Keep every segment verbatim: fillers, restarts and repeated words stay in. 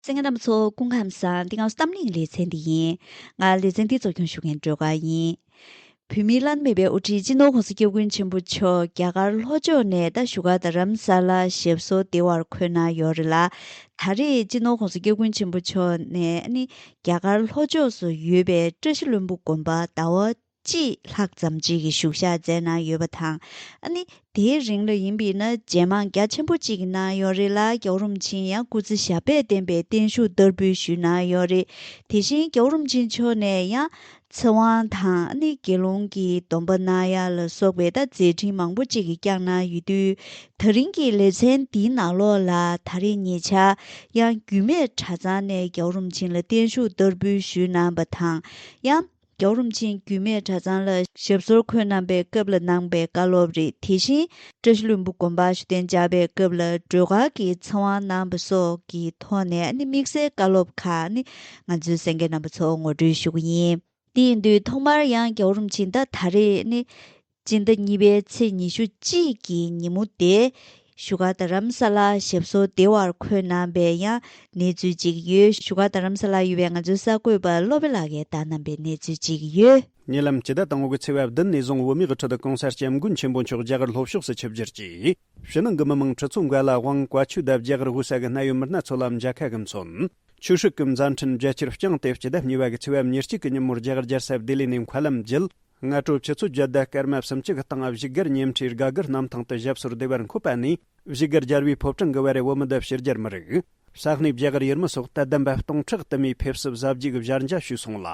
གསན་མཁན་རྣམ་པ་ཚོ་སྐུ་ཁམས་བཟང་། འདི་སྒང་གསར་གཏོད་གླེང་སྟེགས་ལེ་ཚན་འདི་ཡིན། ང་ལེ་ཚན་འདི་གཙོ་སྐྱོང་ཞུ་མཁན་སྒྲོལ་དཀར་ཡིན། བོད་མིའི་བླ་ན་མེད་པའི་དབུ་ཁྲིད་སྤྱི་ནོར་༸གོང་ས་༸སྐྱབས་མགོན་ཆེན་པོ་མཆོག་རྒྱ་གར་ལྷོ་ཕྱོགས་ནས་ད་བཞུགས་སྒར་རྡ་རམ་ས་ལར་ཞབས་སོར་བདེ་བར་འཁོད་གནང་ཡོད་རེད་ལ། ད་རེས་སྤྱི་ནོར་༸གོང་ས་༸སྐྱབས་མགོན་ཆེན་པོ་མཆོག་ནས་ཨ་ནི་རྒྱ་གར་ལྷོ་ཕྱོགས་སུ་ཡོད་པའི་བཀྲ་ཤིས་ལྷུན་པོ་དགོན་པར་ཟླ་བ་གཅིག་ལྷག་ཙམ་ཅིག་གི་བཞུགས་ཞག་མཛད་གནང་ཡོད་པ་དང་། ཨ་ནི་དེའི་རིང་ལ་ཡིན་པས་ན་རྗེས་མང་རྒྱ་ཆེན་པོ་ཅིག་གནང་ཡོད་རེད་ལ། རྒྱལ་བ་རིན་པོ་ཆེ་ཡང་སྐུ་ཚེ་ཞབས་པད་བརྟན་པའི་བརྟན་བཞུགས་བསྟར་འབུལ་ཞུས་གནང་ཡོད་རེད། དེ་བཞིན་རྒྱལ་བ་རིན་པོ་ཆེ་མཆོག་ནས་ཡང་ཚེ་དབང་དང་ཨ་ནི་དགེ་སློང་གི་སྡོམ་པ་གནང་ཡ་ལ་སོགས་པའི་ད་མཛད་འཕྲིན་མང་པོ་ཅིག་གི་བསྐྱངས་གནང་ཡོད་དུས། ད་རིང་གི་ལེ་ཚན་འདིའི་ནང་ལོགས་ལ་ད་རེས་ཉེ་ཆར་ཡང་རྒྱུད་སྨད་གྲྭ་ཚང་ནས་རྒྱལ་བ་རིན་པོ་ཆེ་ལ་བརྟན་བཞུགས་བསྟར་འབུལ་ཞུས་གནང་བ་དང་། ཡང་རྒྱལ་བ་རིན་པོ་ཆེ་རྒྱུད་སྨད་གྲྭ་ཚང་ལ་ཞབས་སོར་འཁོད་གནང་པའི་སྐབས་ལ་གནང་པའི་བཀའ་སློབ་རེད། དེ་བཞིན་བཀྲ་ཤིས་ལྷུན་པོ་དགོན་པར་བཞུགས་གདན་འཇགས་པའི་སྐབས་ལ་སྒྲོལ་དཀར་གྱི་ཚེ་དབང་གནང་བ་སོགས་ཀྱི་ཐོག་ནས་ཨ་ནི་དམིགས་བསལ་བཀའ་སློབ་ཁག་ཨ་ནི་ང་ཚོའི་གསན་མཁན་རྣམ་པ་ཚོར་ངོ་སྤྲོད་ཞུ་གི་ཡིན། དེ་ཡིན་དུས་ཐོག་མར་ཡང་རྒྱལ་བ་རིན་པོ་ཆེ་ད་ད་རེས་ཨ་ནི་སྤྱི་ཟླ་གཉིས་པའི་ཚེས་ཉི་ཤུ་གཅིག་གི་ཉིན་མོ་དེ་བཞུགས་སྒར་རྡ་རམ་ས་ལར་ཞབས་སོར་བདེ་བར་འཁོད་གནང་པའི་ཡང་གནས་ཚུལ་ཅིག་ཡོད། བཞུགས་སྒར་རྡ་རམ་ས་ལར་ཡོད་པའི་ང་ཚོའི་གསར་འགོད་པ་བློ་བྷེ་ལགས་ཀྱིས་བཏང་གནང་པའི་གནས་ཚུལ་ཅིག་ཡོད། ཉེ་ལམ་སྤྱི་ཟླ་དང་པོ་གི་ཚེས་པ་བདུན་ནས་བཟུང་བོད་མིའི་དབུ་ཁྲིད་༸གོང་ས་༸སྐྱབས་མགོན་ཆེན་པོ་མཆོག་རྒྱ་གར་ལྷོ་ཕྱོགས་སུ་ཆིབས་བསྒྱུར་གྱིས། ཕྱི་ནང་གི་མི་མང་ཁྲི་ཚོ་འགའ་ལ་དབང་བཀའ་ཆོས་དང་རྒྱ་གར་དབུས་ས་གི་གནད་ཡོད་མི་སྣ་ཚོ་ལ་མཇལ་ཁ་གི་མཚོན། ཆོས་སྲིད་ཀྱི་མཛའ་འཕྲིན་རྒྱ་ཆེར་བསྐྱངས་ཏེ། སྤྱི་ཟླ་གཉིས་པ་གི་ཚེས་པ་ཉེར་གཅིག་གི་ཉིན་མོར་རྒྱ་གར་རྒྱལ་ས་ལྡི་ལི་ནས་མཁའ་ལམ་བརྒྱུད། སྔ་དྲོ་ཆུ་ཚོད་བརྒྱད་དང་སྐར་མ་སུམ་ཅུ་གི་སྟེང་བཞུགས་སྒར་ཉེ་འཁྲིས་དགའ་དགུ་གནམ་ཐང་དུ་ཞབས་སོར་བདེ་བར་འཁོད་པ་ནས། བཞུགས་སྒར་རྒྱལ་བའི་ཕོ་བྲང་གི་བར་བོད་མི་དང་ཕྱི་རྒྱལ་མི་རིགས། ས་གནས་རྒྱ་གར་ཡུལ་མི་སོགས་དད་ལྡན་པ་སྟོང་ཕྲག་དུ་མས་ཕེབས་བསུ་གཟབ་རྒྱས་ཀྱི་བཞག་འཇགས་ཞུས་སོང་ལ།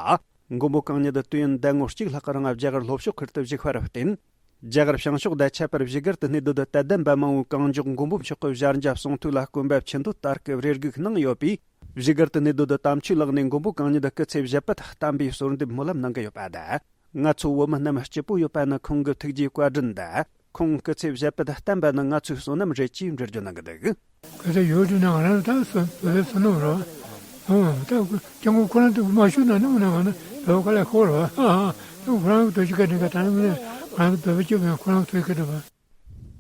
མགོན་པོ་གང་ཉིད་དུས་ཡུན་ཟླ་ངོ་གཅིག་ལྷག་གི་རིང་རྒྱ་གར་ལྷོ་ཕྱོགས་ཁུལ་དུ་བཞུགས་པར་བརྟེན། རྒྱ་གར་བྱང་ཕྱོགས་དང་ཁྱད་པར་བཞུགས་སྒར་དུ་གནས་སྡོད་དད་ལྡན་པ་མང་བོས་གང་མགྱོགས་མགོན་པོ་མཆོག་གི་བཞག་འཇགས་གསུང་ཐོས་ལ་སྐོམ་པ་ཆུ་འདོད་ལྟར་གྱི་རེ་སྒུག་གནང་ཡོད་པས། བཞུགས་སྒར་དུ་གནས་སྡོད་དམ་ཆོས་ལགས་ནས་མགོན་པོ་གང་ཉིད་སྐུ་ཚེ་ཞབས་པད་བརྟན་པའི་གསོལ་འདེབས་སྨོན་ལམ་གནང་གི་ཡོད་པ་དང་། ང་ཚོ་བོད་མི་རྣམས་སྐྱིད་པོ་ཡོད་པ་ནི་ཁོང་གི་ཐུགས་རྗེའི་བཀའ་དྲིན་དང་། ཁོང་སྐུ་ཚེ་ཞབས་པད་བརྟན་པ་ནི་ང་ཚོའི་བསོད་ནམས་རེད་ཅེས་འགྲེལ་བརྗོད་གནང་གི་འདུག། གལ་ཏེ་ཡོད་དུས་ན་ང་རང་ད་བོད་པའི་བསོད་ནམས་རེད། ཨང་། ད་སྐྱབས་མགོན་ཁོ་རང་ཚོ་མ་བཞུགས་ན་ནི་འོ་ན་ང་ནི་བོད་པ་དཀའ་ལས་ཁག་པོ་རེད་པ། ཨ་ཨ། ད་ཁོ་རང་གི་ཐུགས་རྗེ་བཀའ་དྲིན་ག་ད་ནི་ང་རང་ཚོ་བོད་པ་སྐྱོབ་ཡོང་ཁོ་རང་ཐུགས་རྗེ་བཀའ་དྲིན་པ།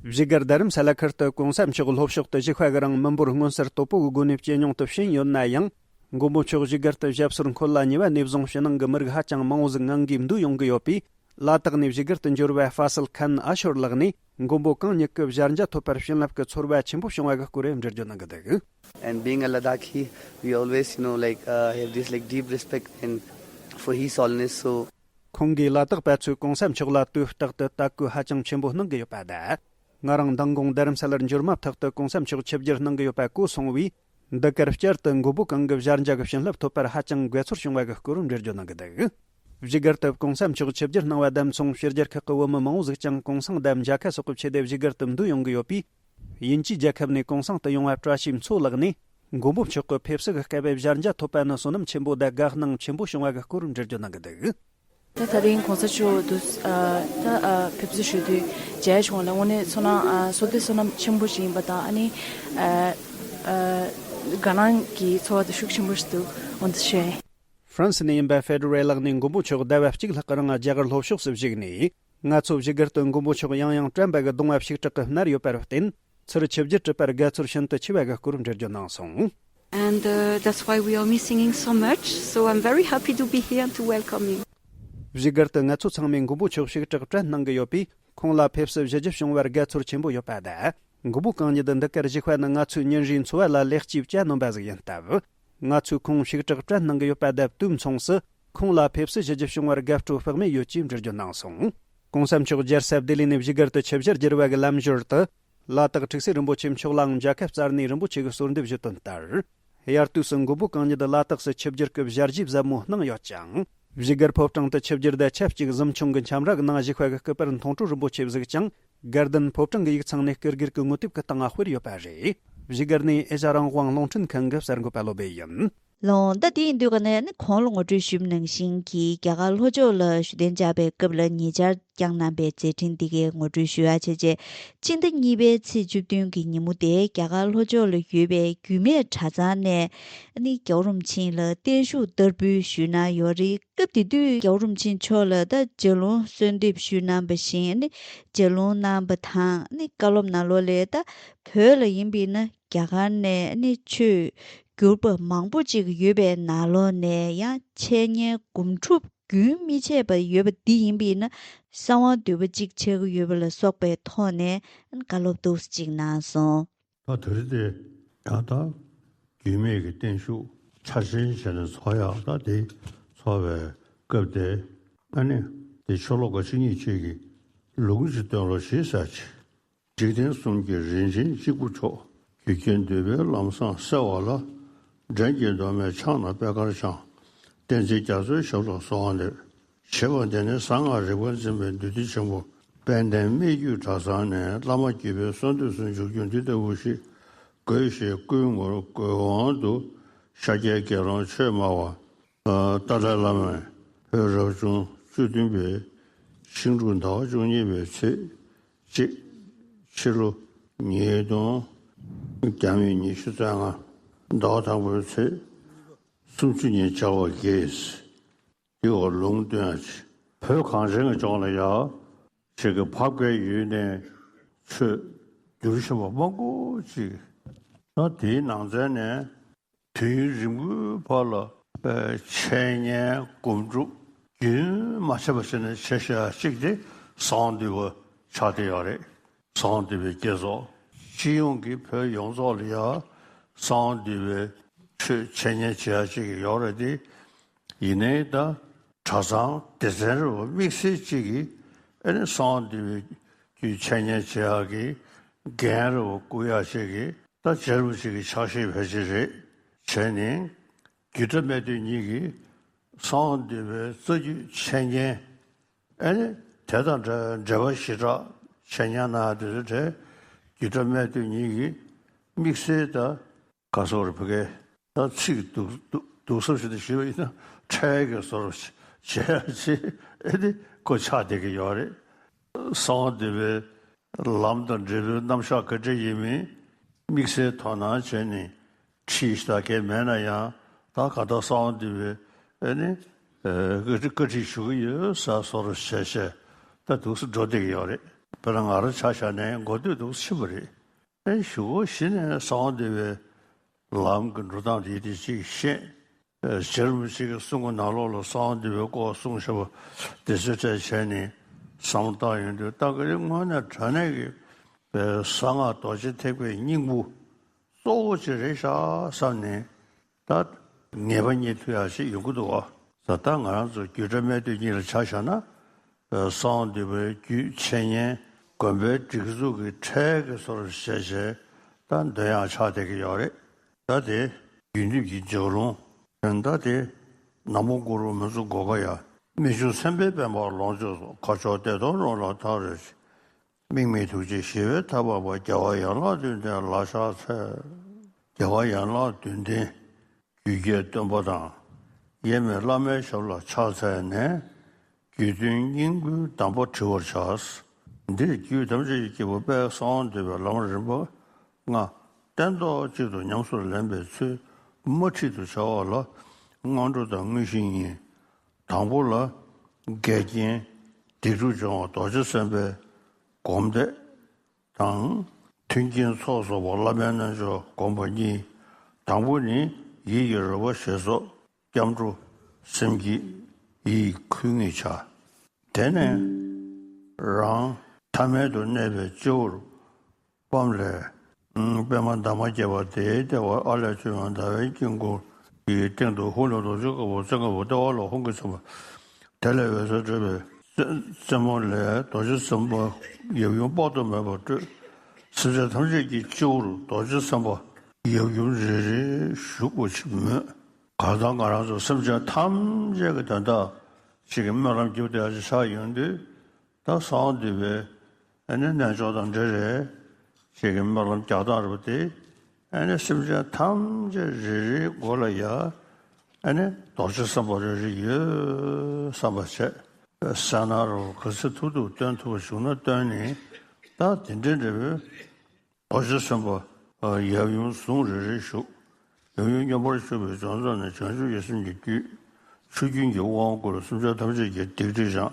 བཞུགས་སྒར་རྡ་རམ་ས་ལ་ཁུལ་དུ་གོང་ས་མཆོག་ལྷོ་ཕྱོགས་དུ་བཞུགས་པ་གི་རིང་མི་འབོར་མངོན་གསལ་དོད་པོ་གི་སྒོ་ནས་བཅོས་མྱོང་དུ་ཕྱིན་ཡོད་ན་ཡང་། མགོན་པོ་མཆོག་བཞུགས་སྒར་དུ་ཞབས་སོར་འཁོད་ལ་ཉེ་བ་ནས་བཟུང་ཕྱི་ནང་གི་མི་རིགས་ཧ་ཅང་མང་བོ་ཟིག་ངང་གིས་འདུ་ཡོང་གི་ཡོད་པས། ལ་དྭགས་ནས་བཞུགས་སྒར་དུ་འབྱོར་བ་ཧྥ་སལ་ཁན་ཨ་ཤོར་ལགས་ནས་མགོན་པོ་གང་ཉིད་ཀྱི་བཞག་འཇགས་ཐོབ་པར་བྱིན་རླབས་ཀྱི་ཚོར་བ་ཆེན་པོ་བྱུང་བ་གི་སྐོར་འགྲེལ་བརྗོད་གནང་གི་འདུག། And being a Ladakhi, we always, you know, like, uh, have this, like, deep respect and for his holiness. So, ཁོང་གིས་ལ་དྭགས་པ་ཚོས་གོང་ས་མཆོག་ལ་དུས་རྟག་ཏུ་དད་གུས་ཧ་ཅང་ཆེན་པོ་གནང་གི་ཡོད་པ་དང་། ང་རང་མདང་དགོང་རྡ་རམ་ས་ལར་འབྱོར་མ་ཐག་ཏུ་གོང་ས་མཆོག་ཆིབས་བསྒྱུར་གནང་གི་ཡོད་པ་གོ་སོང་བས། འདི་གར་བསྐྱར་དུ་མགོན་པོ་གང་གི་བཞག་འཇགས་ཀྱི་བྱིན་རླབས་ཐོབ་པར་ཧ་ཅང་དགའ་ཚོར་བྱུང་བ་གི་སྐོར་འགྲེལ་བརྗོད་གནང་གི་འདུག། བཞུགས་སྒར་དུ་གོང་ས་མཆོག་ཆིབས་བསྒྱུར་གནང་བ་དང་མཚུངས། ཕྱི་རྒྱལ་ཁག་གི་བོད་མི་མང་བོ་ཟིག་ཀྱང་གུང་སེང་དང་མཇལ་ཁ་སོགས་ཀྱི་ཆེད་དུ་བཞུགས་སྒར་དུ་འདུ་ཡོང་གི་ཡོད་པས། དབྱིན་ཇིའི་རྒྱལ་ཁབ་ནས་གུང་སེང་དུ་ཡོང་བ་བཀྲ་ཤིས་མཚོ་ལགས་ནས། མགོན་པོ་མཆོག་གི་ཕེབས་བསུ་གི་སྐབས་བཞག་འཇགས་ཐོབ་པ་ནི་བསོད་ནམས་ཆེན་པོ་དང་དགའ་སྣང་ཆེན་པོ་བྱུང་བ་གི་སྐོར་འགྲེལ་བརྗོད་གནང་གི་འདུག། ད་ད་རིང་གོང་ས་མཆོག་ཏུ་ཨ་ད་ཨ་ཕེབས་བསུ་ཞུ་དུས་མཇལ་བྱུང་བ་ལ་དངོས་གནས་ཚོར་སྣང་ཨ་བསོད་བདེ་བསོད་ནམས་ཆེན་པོ་ཞིག་ཡིན་པ་དང་། ཨ་ནི་ཨ་ཨ་དགའ་སྣང་གི་ཚོར་བ་དེ་ཤུགས་ཆེན་པོ་ཞིག་འདུག། འོ་འདི་བཤད། ཧྥ་རན་སི་ནས་ཡིན་པ་ཧྥེ་ཌི་རེ་ལགས་ནས་མགོན་པོ་མཆོག་ཟླ་བ་གཅིག་ལྷག་གི་རིང་རྒྱ་གར་ལྷོ་ཕྱོགས་སུ་བཞུགས་ནས། ང་ཚོ་བཞུགས་སྒར་དུ་མགོན་པོ་མཆོག་ཡང་ཡང་དྲན་པ་གི་གདུང་བ་ཞིག་དྲག་གི་མནར་ཡོད་པར་བརྟེན། ཚུར་ཆིབས་བསྒྱུར་གྲུབ་པར་དགའ་ཚོར་ཤིན་ཏུ་ཆེ་བ་གི་སྐོར་འགྲེལ་བརྗོད་གནང་སོང་། And uh, that's why we all missing him so much. So I'm very happy to be here and to welcome him. བཞུགས་སྒར་དུ་ང་ཚོ་ཚང་མས་མགོན་པོ་མཆོག་ཞིག་དྲག་དྲན་གནང་གི་ཡོད་པས། ཁོང་ལ་ཕེབས་བསུ་ཞུ་རྒྱུ་བྱུང་བར་དགའ་ཚོར་ཆེན་པོ་ཡོད་པ་དང་། མགོན་པོ་གང་ཉིད་འདི་གར་བཞུགས་པ་ནི་ང་ཚོའི་ཉིན་རེའི་འཚོ་བ་ལ་ལེགས་སྐྱེས་བཅའ་གནང་བ་ཟིག་ཡིན་སྟབས། ང་ཚོས་ཁོང་ཞིག་དྲག་དྲན་གནང་གི་ཡོད་པ་དང་། དུས་མཚུངས་སུ་ཁོང་ལ་ཕེབས་བསུ་ཞུ་རྒྱུ་བྱུང་བར་དགའ་སྤྲོ་དཔག་མེད་ཡོད་ཅེས་འགྲེལ་བརྗོད་གནང་སོང་། གོང་ས་མཆོག་རྒྱལ་ས་ལྡི་ལི་ནས་བཞུགས་སྒར་དུ་ཆིབས་ཞལ་བསྒྱུར་བ་གི་ལམ་ཞོར་དུ། ལ་དྭགས་ཁྲུག་སེ་རིན་པོ་ཆེ་མཆོག་ལའང་མཇལ་ཁ་བསྩལ་ནས་རིན་པོ་ཆེ་གི་གསོལ་འདེབས་ཞུས་དོན་ལྟར། དབྱར་དུས་སུ་མགོན་པོ་གང་ཉིད་ལ་དྭགས་སུ་ཆིབས་བསྒྱུར་སྐབས་ཞལ་བཞེས་ཟབ་མོ་གནང་ཡོད་ཅིང་། བཞུགས་སྒར་ཕོ་བྲང་དུ་ཆིབས་བསྒྱུར་དང་ཆབས་ཅིག་གཟིམ་ཆུང་གི་འཆམ་ར་གི་ནང་བཞུགས་པ་གི་སྐུ་པར་མཐོང་གྲོལ་རིན་པོ་ཆེ་བཞུགས་ཀྱང་། དགའ་ལྡན་ཕོ་བྲང་གི་ཡིག་ཚང་ནས་སྐུ་སྒེར་གྱི་ངོ་དེབ་ཀྱི་སྟེང་ང་དཔེར་ཡོད་པ་རེད། བཞུགས་སྒར་ནས་ཨེ་ཤ་རང་དབང་རླུང་འཕྲིན་ཁང་གི་གསར་འགོད་པ་བློ་བྷེ་ཡིན། ལགས། ད་དེ་ཡིན་དུས་ག་ནས་ནི་གོང་ལ་ངོ་སྤྲོད་ཞུས་པ་ནང་བཞིན་གྱི་རྒྱ་གར་ལྷོ་ཕྱོགས་ལ་བཞུགས་གདན་འཇགས་པའི་སྐབས་ལ་ཉེ་ཆར་བསྐྱངས་གནང་པའི་མཛད་འཕྲིན་འདི་གའི་ངོ་སྤྲོད་ཞུ་ཡ་བྱས་རྗེས། སྤྱི་ཟླ་གཉིས་པའི་ཚེས་བཅུ་བདུན་གྱི་ཉིན་མོ་དེ་རྒྱ་གར་ལྷོ་ཕྱོགས་ལ་ཡོད་པའི་རྒྱུད་སྨད་གྲྭ་ཚང་ནས་ནི་རྒྱལ་བ་རིན་པོ་ཆེ་ལ་བརྟན་བཞུགས་བསྟར་འབུལ་ཞུས་གནང་ཡོད་རེད། སྐབས་དེ་དུས་རྒྱལ་བ་རིན་པོ་ཆེ་མཆོག་ལ་ད་ལྗགས་ལུང་གསོལ་འདེབས་ཞུས་གནང་བ་བཞིན་ནི་ལྗགས་ལུང་གནང་བ་དང་ནི་བཀའ་སློབ་ནང་ལོགས་ལས་ད་བོད་ལ་ཡིན་པས་ན་རྒྱ་གར་ནས་ནི་ཆོས་ གྱུར་པ་མང་པོ་ཅིག་ཡོད་པའི་ནང་ལོགས་ནས་ཡང་འཆད་ཉན་སྒོམ་སྒྲུབ་རྒྱུན་མི་ཆད་པ་ཡོད་པ་འདི་ཡིན་པས་ན། གསང་བ་འདུས་པ་གཅིག་ཆགས་ཀྱི་ཡོད་པ་ལ་སོགས་པའི་ཐོག་ནས་བཀའ་སློབ་ཏོག་ཙམ་ཅིག་གནང་སོང་། ད་དེ་རིང་དེ་ཡང་ད་རྒྱུད་སྨད་ཀྱི་བརྟན་བཞུགས་ཚར་ཆེན་བྱས་ནས་ཚོགས་ཡག་ད་དེ་ཚོགས་པའི་སྐབས་དེ། ཨ་ནི་དེ་ཕྱོགས་ལོགས་ག་ཆེ་གཉིས་ཆེ་གི་ལུང་གཅིག་སྟོན་རོགས་ཞེས་ཟེར་ཅིག་འཇིག་རྟེན་གསུམ་གྱི་རིན་ཆེན་གཅིག་པུ་མཆོག་རྒྱུད་ཆེན་འདུས་པའི་ལམ་བཟང་གསལ་བ་ལ། འགྲན་གྱི་མདོ་སྨད་ཕྱག་ན་པད་དཀར་འཆང་། བསྟན་འཛིན་རྒྱ་མཚོའི་ཞབས་ལ་གསོལ་བ་འདེབས། ཞེས་པ་འདི་ནི་གསང་སྔགས་རིག་པ་འཛིན་པའི་འདུས་སྡེ་ཆེན་པོ་དཔལ་ལྡན་སྨད་རྒྱུད་གྲྭ་ཚང་ནས་བླ་མ་བརྒྱུད་པའི་གསང་འདུས་སུ་འཇུག་རྒྱུ་འདི་ལྟ་བུ་ཞིག་དགོས་ཞེས་བསྐུལ་ངོར་དགོས་དབང་དུ་ཤཱཀྱའི་དགེ་སློང་ཆོས་སྨྲ་བ། ཏཱ་ལའི་བླ་མས་བོད་རབ་བྱུང་བཅུ་བདུན་པའི་ཤིང་འབྲུག་ཟླ་བ་བཅུ་གཉིས་པའི་ཚེས་གཅིག་ཕྱི་ལོ་ཉིས་སྟོང་བརྒྱ་མེད་ཉི་ཤུ་རྩ་ལྔ་ཟླ་བ་དང་པོའི་ཚེས་སུམ་ཅུ་ཉིན་བྱ་བ་གིས་འདི་འོག་ལུང་སྟོན་ཡ་ཆེ། བོད་གངས་ཅན་གྱི་ལྗོངས་ལ་ཡ་ཞིག་གི་འཕགས་པའི་ཡུལ་ནས་ཆོས་བསྒྱུར་བཞིན་པ་མང་པོ་ཅིག་ད་དེའི་ནང་ཚན་ནས། དུས་ཡུན་རིང་པོའི་བར་ལ་འཆད་ཉན་སྒོམ་སྒྲུབ་རྒྱུན་མ་ཆད་པ་བྱས་ནས་བྱས་བཞག་གཅིག་དེ་གསང་འདུས་པ་ཆགས་བསྡད་ཡོད་རེད། གསང་འདུས་པའི་བསྐྱེད་རྫོགས་སྤྱི་ཡོངས་ཀྱི་བོད་ཡོངས་རྫོགས་ལ་ཡང་གསང་འདུས་པའི་ཆོས་འཆད་ཉན་བྱེད་ཡག་ཅིག་ཡོད་རེད་དེ། ཡིན་ནའི་ད་གྲྭ་ཚང་སྡེ་ཚན་རེ་བ་དམིགས་བསལ་གཅིག་གིས་ཨ་ནི་གསང་འདུས་པའི་རྒྱུད་འཆད་ཉན་བྱེད་ཡག་གི་འགན་རེ་བ་བསྐུར་ཡག་ཅིག་གིས་ད་རྗེ་རིན་པོ་ཆེ་གི་ཕྱག་བཞེས་ཕལ་ཆེར་རེད། བྱས་ནས་རྒྱུད་གྲྭ་སྨད་སྟོད་གཉིས་ཀྱིས་གསང་འདུས་པའི་རྩ་རྒྱུད་འཆད་ཉན་ཨ་ནི་དེ་དང་འབྲེལ་འབྲེལ་བ་ཞེ་དྲག་འཆད་ཉན་གནང་ཡག་དེ་ཚོའི་གྲས་རྒྱུད་གྲྭ་སྨད་སྟོད་གཉིས་ཀྱིས་དམིགས་བསལ་ད། ག་སོགས་རེ་བུ་གས་ད་ཚིག་སྡུག་སྡུག་སྡུག་སོ་ཞིག་ཏུ་ཞུས་པ་ཡིན་ན་འཕྲལ་གྱི་བཟོ་རུ་བྱེད་ཡ་ཆེ་ཨེ་དེ་ཁོ་ཆགས་བསྡད་ཀྱི་ཡོད་རེད། གསང་བ་འདུས་པའི་ལམ་དང་འབྲས་བུའི་རྣམ་གཞག་ག་འདྲ་ཡིན་མིན་དམིགས་བསལ་དོ་སྣང་བྱས་ནས་ཁྲིད་ཞིག་ད་གས་མེད་ན་ཡང་ད་ག་ད་གསང་བ་འདུས་པའི་ཨེ་ནི་བཀའ་ཁྲིད་ཞུ་གི་ཡོད་ས་བཟོ་རུ་བྱས་བྱས་ད་འདུག་སེ་འགྲོ་བསྡད་ཀྱི་ཡོད་རེད། དཔེར་ན་ང་རང་ཆ་བཞག་ནས་འགོ་སྟོད་འདུག་སེ་ཕྱིན་པ་རེད། ཨེ་གཞུག་གུ་གཞི་ནས་གསང་བ་འདུས་པའི་ལམ་གྱི་འགྲོ་སྟངས་དེ་དེ་ཅིག་ཤེས། ཨེ་རྗེ་རིན་པོ་ཆེ་གི་གསུང་གི་ནང་ལོགས་ལ་གསང་བ་འདུས་པའི་སྐོར་གསུངས་བཞག་པ་དེ་ཚོའི་གྲས་བྱས་ནས་བསམ་བློ་བཏང་ཡོང་དུས་ད་ག་རེ་དངོས་གནས་དྲང་གནས་ཀྱི་པའི་གསང་སྔགས་རྡོ་རྗེ་ཐེག་པའི་སྙིང་པོ་གཙོ་བོ་ཅིག་རེད་ཤག་བསམ་ནས། ད་ངེས་པ་རྙེད་ཐུབ་ཡག་ཞིག་ཡོང་གི་འདུག་བ། ད་ད་ང་རང་ཚོ་རྒྱུད་གྲྭ་སྨད་སྟོད་གཉིས་ལ་ཆ་བཞག་ན། གསང་བ་འདུས་པའི་རྒྱུད་འཆད་ཉན་དགོན་པའི་སྒྲིག་འཛུགས་ཀྱི་ཁྲལ་གྱི་བཟོ་འདྲ་བྱས་བྱས་ད་འདོན་ཡག་ཆགས་བསྡད་ཀྱི་ཡོད་རེད། ད་དེ་རྒྱུད་འདུས་ཀྱི་ལྗགས་ལུང་། ད་དེ་ནག་མོ་གུ་རུ་མི་ཚུགས་སྒོ་ཁ་ཡ། རྨད་བྱུང་སེམས་དཔའི་པད་མ་ལོངས་སྤྱོད་སོགས། ཁ་མཆོག་བདེ་སྟོང་རོལ་ལ་ཐག་རིང་ཞིང་། དམིགས་མེད་ཐུགས་རྗེ་ཞི་བའི་ཐབས་འཕགས་པ། རྒྱལ་བ་ཡན་ལག་བདུན་ལྡན་ལ་ཕྱག་འཚལ། རྒྱལ་བ་ཡན་ལག་བདུན་ལྡན་རྒྱུད་ཀྱི་སྟོན་པ་དང་། དབྱེར་མེད་བླ་མའི་ཞབས་ལ་ཕྱག་འཚལ་ནས། རྒྱུད་དོན་སྙིང་པོའི་གདམས་པ་དྲི་བར་བྱ། འདིར་རྒྱུད་ཐམས་ཅད་ཀྱི་སྐྱེས་བུ་དཔལ་གསང་བ་འདུས་པའི་ལམ་རིམ་པ་ལྔ་སྟན་ཐོག་གཅིག་ཏུ་ཉམས་སུ་ལེན་པའི་ཚུལ་མུ་མཐུད་དུ་བྱ་བ་ལ་སྔོན་འགྲོ་དང་དངོས་གཞི་གཉིས། དང་པོ་ལ་འགལ་རྐྱེན་སྡིག་སྒྲིབ་སྦྱོང་བ་རྡོ་རྗེ་སེམས་དཔའི་སྒོམ་བཟླས་དང་། མཐུན་རྐྱེན་ཚོགས་རྫོགས་པ་བླ་མའི་རྣལ་འབྱོར་སྒོམ་པ་གཉིས། དང་པོ་ནི་ཡིད་ཀྱི་རོལ་པ་ཞེས་སོགས་སྐྱབས་འགྲོ་སེམས་བསྐྱེད་ཡིད་ཁུལ་ངེས་བྱ། དེ་ནས་རང་ཐ་མལ་དུ་གནས་པའི་སྤྱི་བོར་པའམ་ལས། པདྨ་འདབ་མ་བརྒྱད་པ་དེའི་ལྟེ་བར་ཨ་ལས་བྱུང་བའི་ཟླ་བའི་དཀྱིལ་འཁོར་གྱི་སྟེང་དུ་ཧཱུྃ་ལས་རྡོ་རྗེ་དཀར་པོ་ཙོང་ཁ་པ་ལྟེ་བ་ལ་ཧཱུྃ་གིས་མཚན་པ། དེ་ལས་འོད་ཟེར་འཕྲོས་པའི་རྩེ་རྩེ་མོ་ལས་རྡོ་རྗེ་སེམས་དཔའ་ཡབ་ཡུམ་དཔག་ཏུ་མེད་པ་སྤྲོས། སེམས་ཅན་ཐམས་ཅད་ཀྱི་སྤྱི་བོར་རྡོ་རྗེ་སེམས་དཔའ་ཡབ་ཡུམ་རེ་རེ་བཞུགས་པ་ཞིག་མོས། གང་ལྟར་ང་རང་ཚོ་སེམས་ཅན་ཐམས་ཅད་ཀྱི་དོན་དག་ཅིག་གི་སྨོན་ལམ་རྒྱབ་བསྡད་ཡག་ཅིག་ཆགས་ཡོང་དུས། ད་གསང་བ་འདུས་པའི་ཨ་ནི་རྣལ་འབྱོར་དང་འབྲེལ་རེད། ཅིག་གི་སྨོན་ལམ་རྒྱག་སྟངས་རེད་པ་དེ། ཨ་ནི་སེམས་ཅན་ཐམས་ཅད་རེ་རེའི་མགོ་ལ་ཡ། ཨ་ནི་རྡོ་རྗེ་སེམས་དཔའ་རེ་རེ་ཡོད་བསམ་པ་བྱས། གསལ་སྣང་རུ་ག་ཚོད་ཐུབ་ཐུབ་སྟོན་ཐུབ་པ་བྱུང་ན་སྟོན་ནས། ད་དེ་འདྲའི་འབྲས་བུ། རྡོ་རྗེ་སེམས་དཔའ་ཡབ་ཡུམ་ཟུང་རེ་རེ་བཞུགས། ཡབ་ཡུམ་མཉམ་པར་བཞུགས་པའི་བྱང་སེམས་ནས་བྱང་ཆུབ་ཀྱི་སེམས་ཀྱི་རྒྱུད། ཆུ་རྒྱུན་གྱི་དབང་བསྐུར་སེམས་ཅན་ཐམས་ཅད་ཀྱི་སྡིག་སྒྲིབ་སྦྱངས།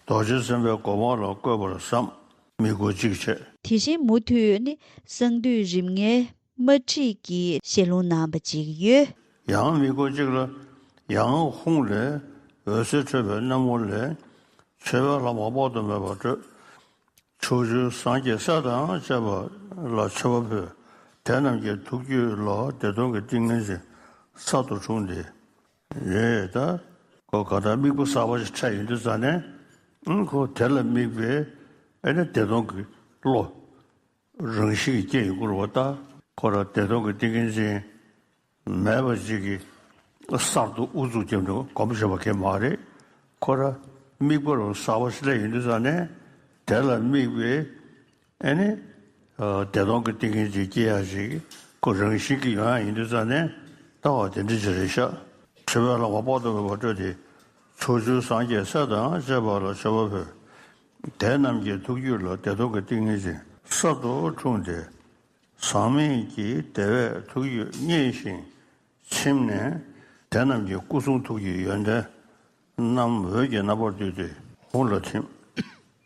རྡོ་རྗེ་སེམས་དཔའི་སྒོ་མང་ལ་བཀོད་པར་བསམ། མི་མགོ་གཅིག་བྱས། དེ་བཞིན་མུ་མཐུད་ནི་གསང་འདུས་རིམ་ལྔའི་ དམར་ཁྲིད་ཀྱི་ཞལ་ལུང་གནང་བ་ཅིག་ཡོད། ཡང་དམིགས་པ་གཅིག་ལ་ཡང་ཧཱུྃ་ལས་འོད་ཟེར་འཕྲོས་པའི་སྣང་ངོ་ལས་མཆོད་པའི་ལྷ་མོ་དཔག་ཏུ་མེད་པ་སྤྲོས། ཕྱོགས་བཅུའི་སངས་རྒྱས་སྲས་དང་བཅས་པ་ལ་མཆོད་པ་ཕུལ། དེ་རྣམས་ཀྱི་ཐུགས་རྒྱུད་ལ་བདེ་སྟོང་གི་ཏིང་ངེ་འཛིན་གསར་དུ་འཁྲུངས་ཏེ། རེད་ད། ཁོ་ག་ད་དམིགས་པ་གསར་པ་ཞིག་འཕྲད་ཡོང་དུས་ཙ་ནས། ཨང་ཁོ་དེ་ལ་དམིགས་པའི་ཨེ་ནི་བདེ་སྟོང་གི་བློ། རང་བཞིན་གྱི་སྐྱེ་ཡི་སྐུ་རུ་བ་ལྟ། ཁོ་ར་བདེ་སྟོང་གི་ཏིང་ངེ་འཛིན་མེད་པ་ཅིག་གིས་གསར་དུ་ཨུ་ཚུགས་རྒྱབ་ནས་སྒོམ་བྱེད་པ་གང་མ་རེད། ཁོ་ར་དམིགས་པ་རུ་གསར་པ་ཞིག་སླེབས་ཡོང་དུས་ཙ་ནས། དེ་ལ་དམིགས་པའི་ཨེ་ནི། བདེ་སྟོང་གི་ཏིང་ངེ་འཛིན་སྐྱེ་ཡ་ཞིག་ཁོ་རང་བཞིན་གྱིས་ཡོང་ཡ་ཡིན་དུས་ཙ་ནས། ལྟ་བ་དེ་འདྲ་ཅིག་རེད་ཤག་མཆོད་པའི་ལྷ་མོ་དཔག་ཏུ་མེད་པ་སྤྲོས་ཏེ། ཕྱོགས་བཅུའི་སངས་རྒྱས་སྲས་དང་བཅས་པ་ལ་མཆོད་པ་ཕུལ། དེ་རྣམས་ཀྱི་ཐུགས་རྒྱུད་ལ་བདེ་སྟོང་གི་ཏིང་ངེ་འཛིན་གསར་དུ་འཁྲུངས་ཏེ། ཟག་མེད་ཀྱི་བདེ་བས་ཐུགས་རྒྱུད་མཉེས་ཤིང་ཚིམ་ནས། དེ་རྣམས་ཀྱི་སྐུ་གསུང་ཐུགས་ཀྱི་ཡོན་ཏན་རྣམས་འོད་ཀྱི་རྣམ་པར་བསྡུས་ཏེ་ཧཱུྃ་ལ་ཐིམ།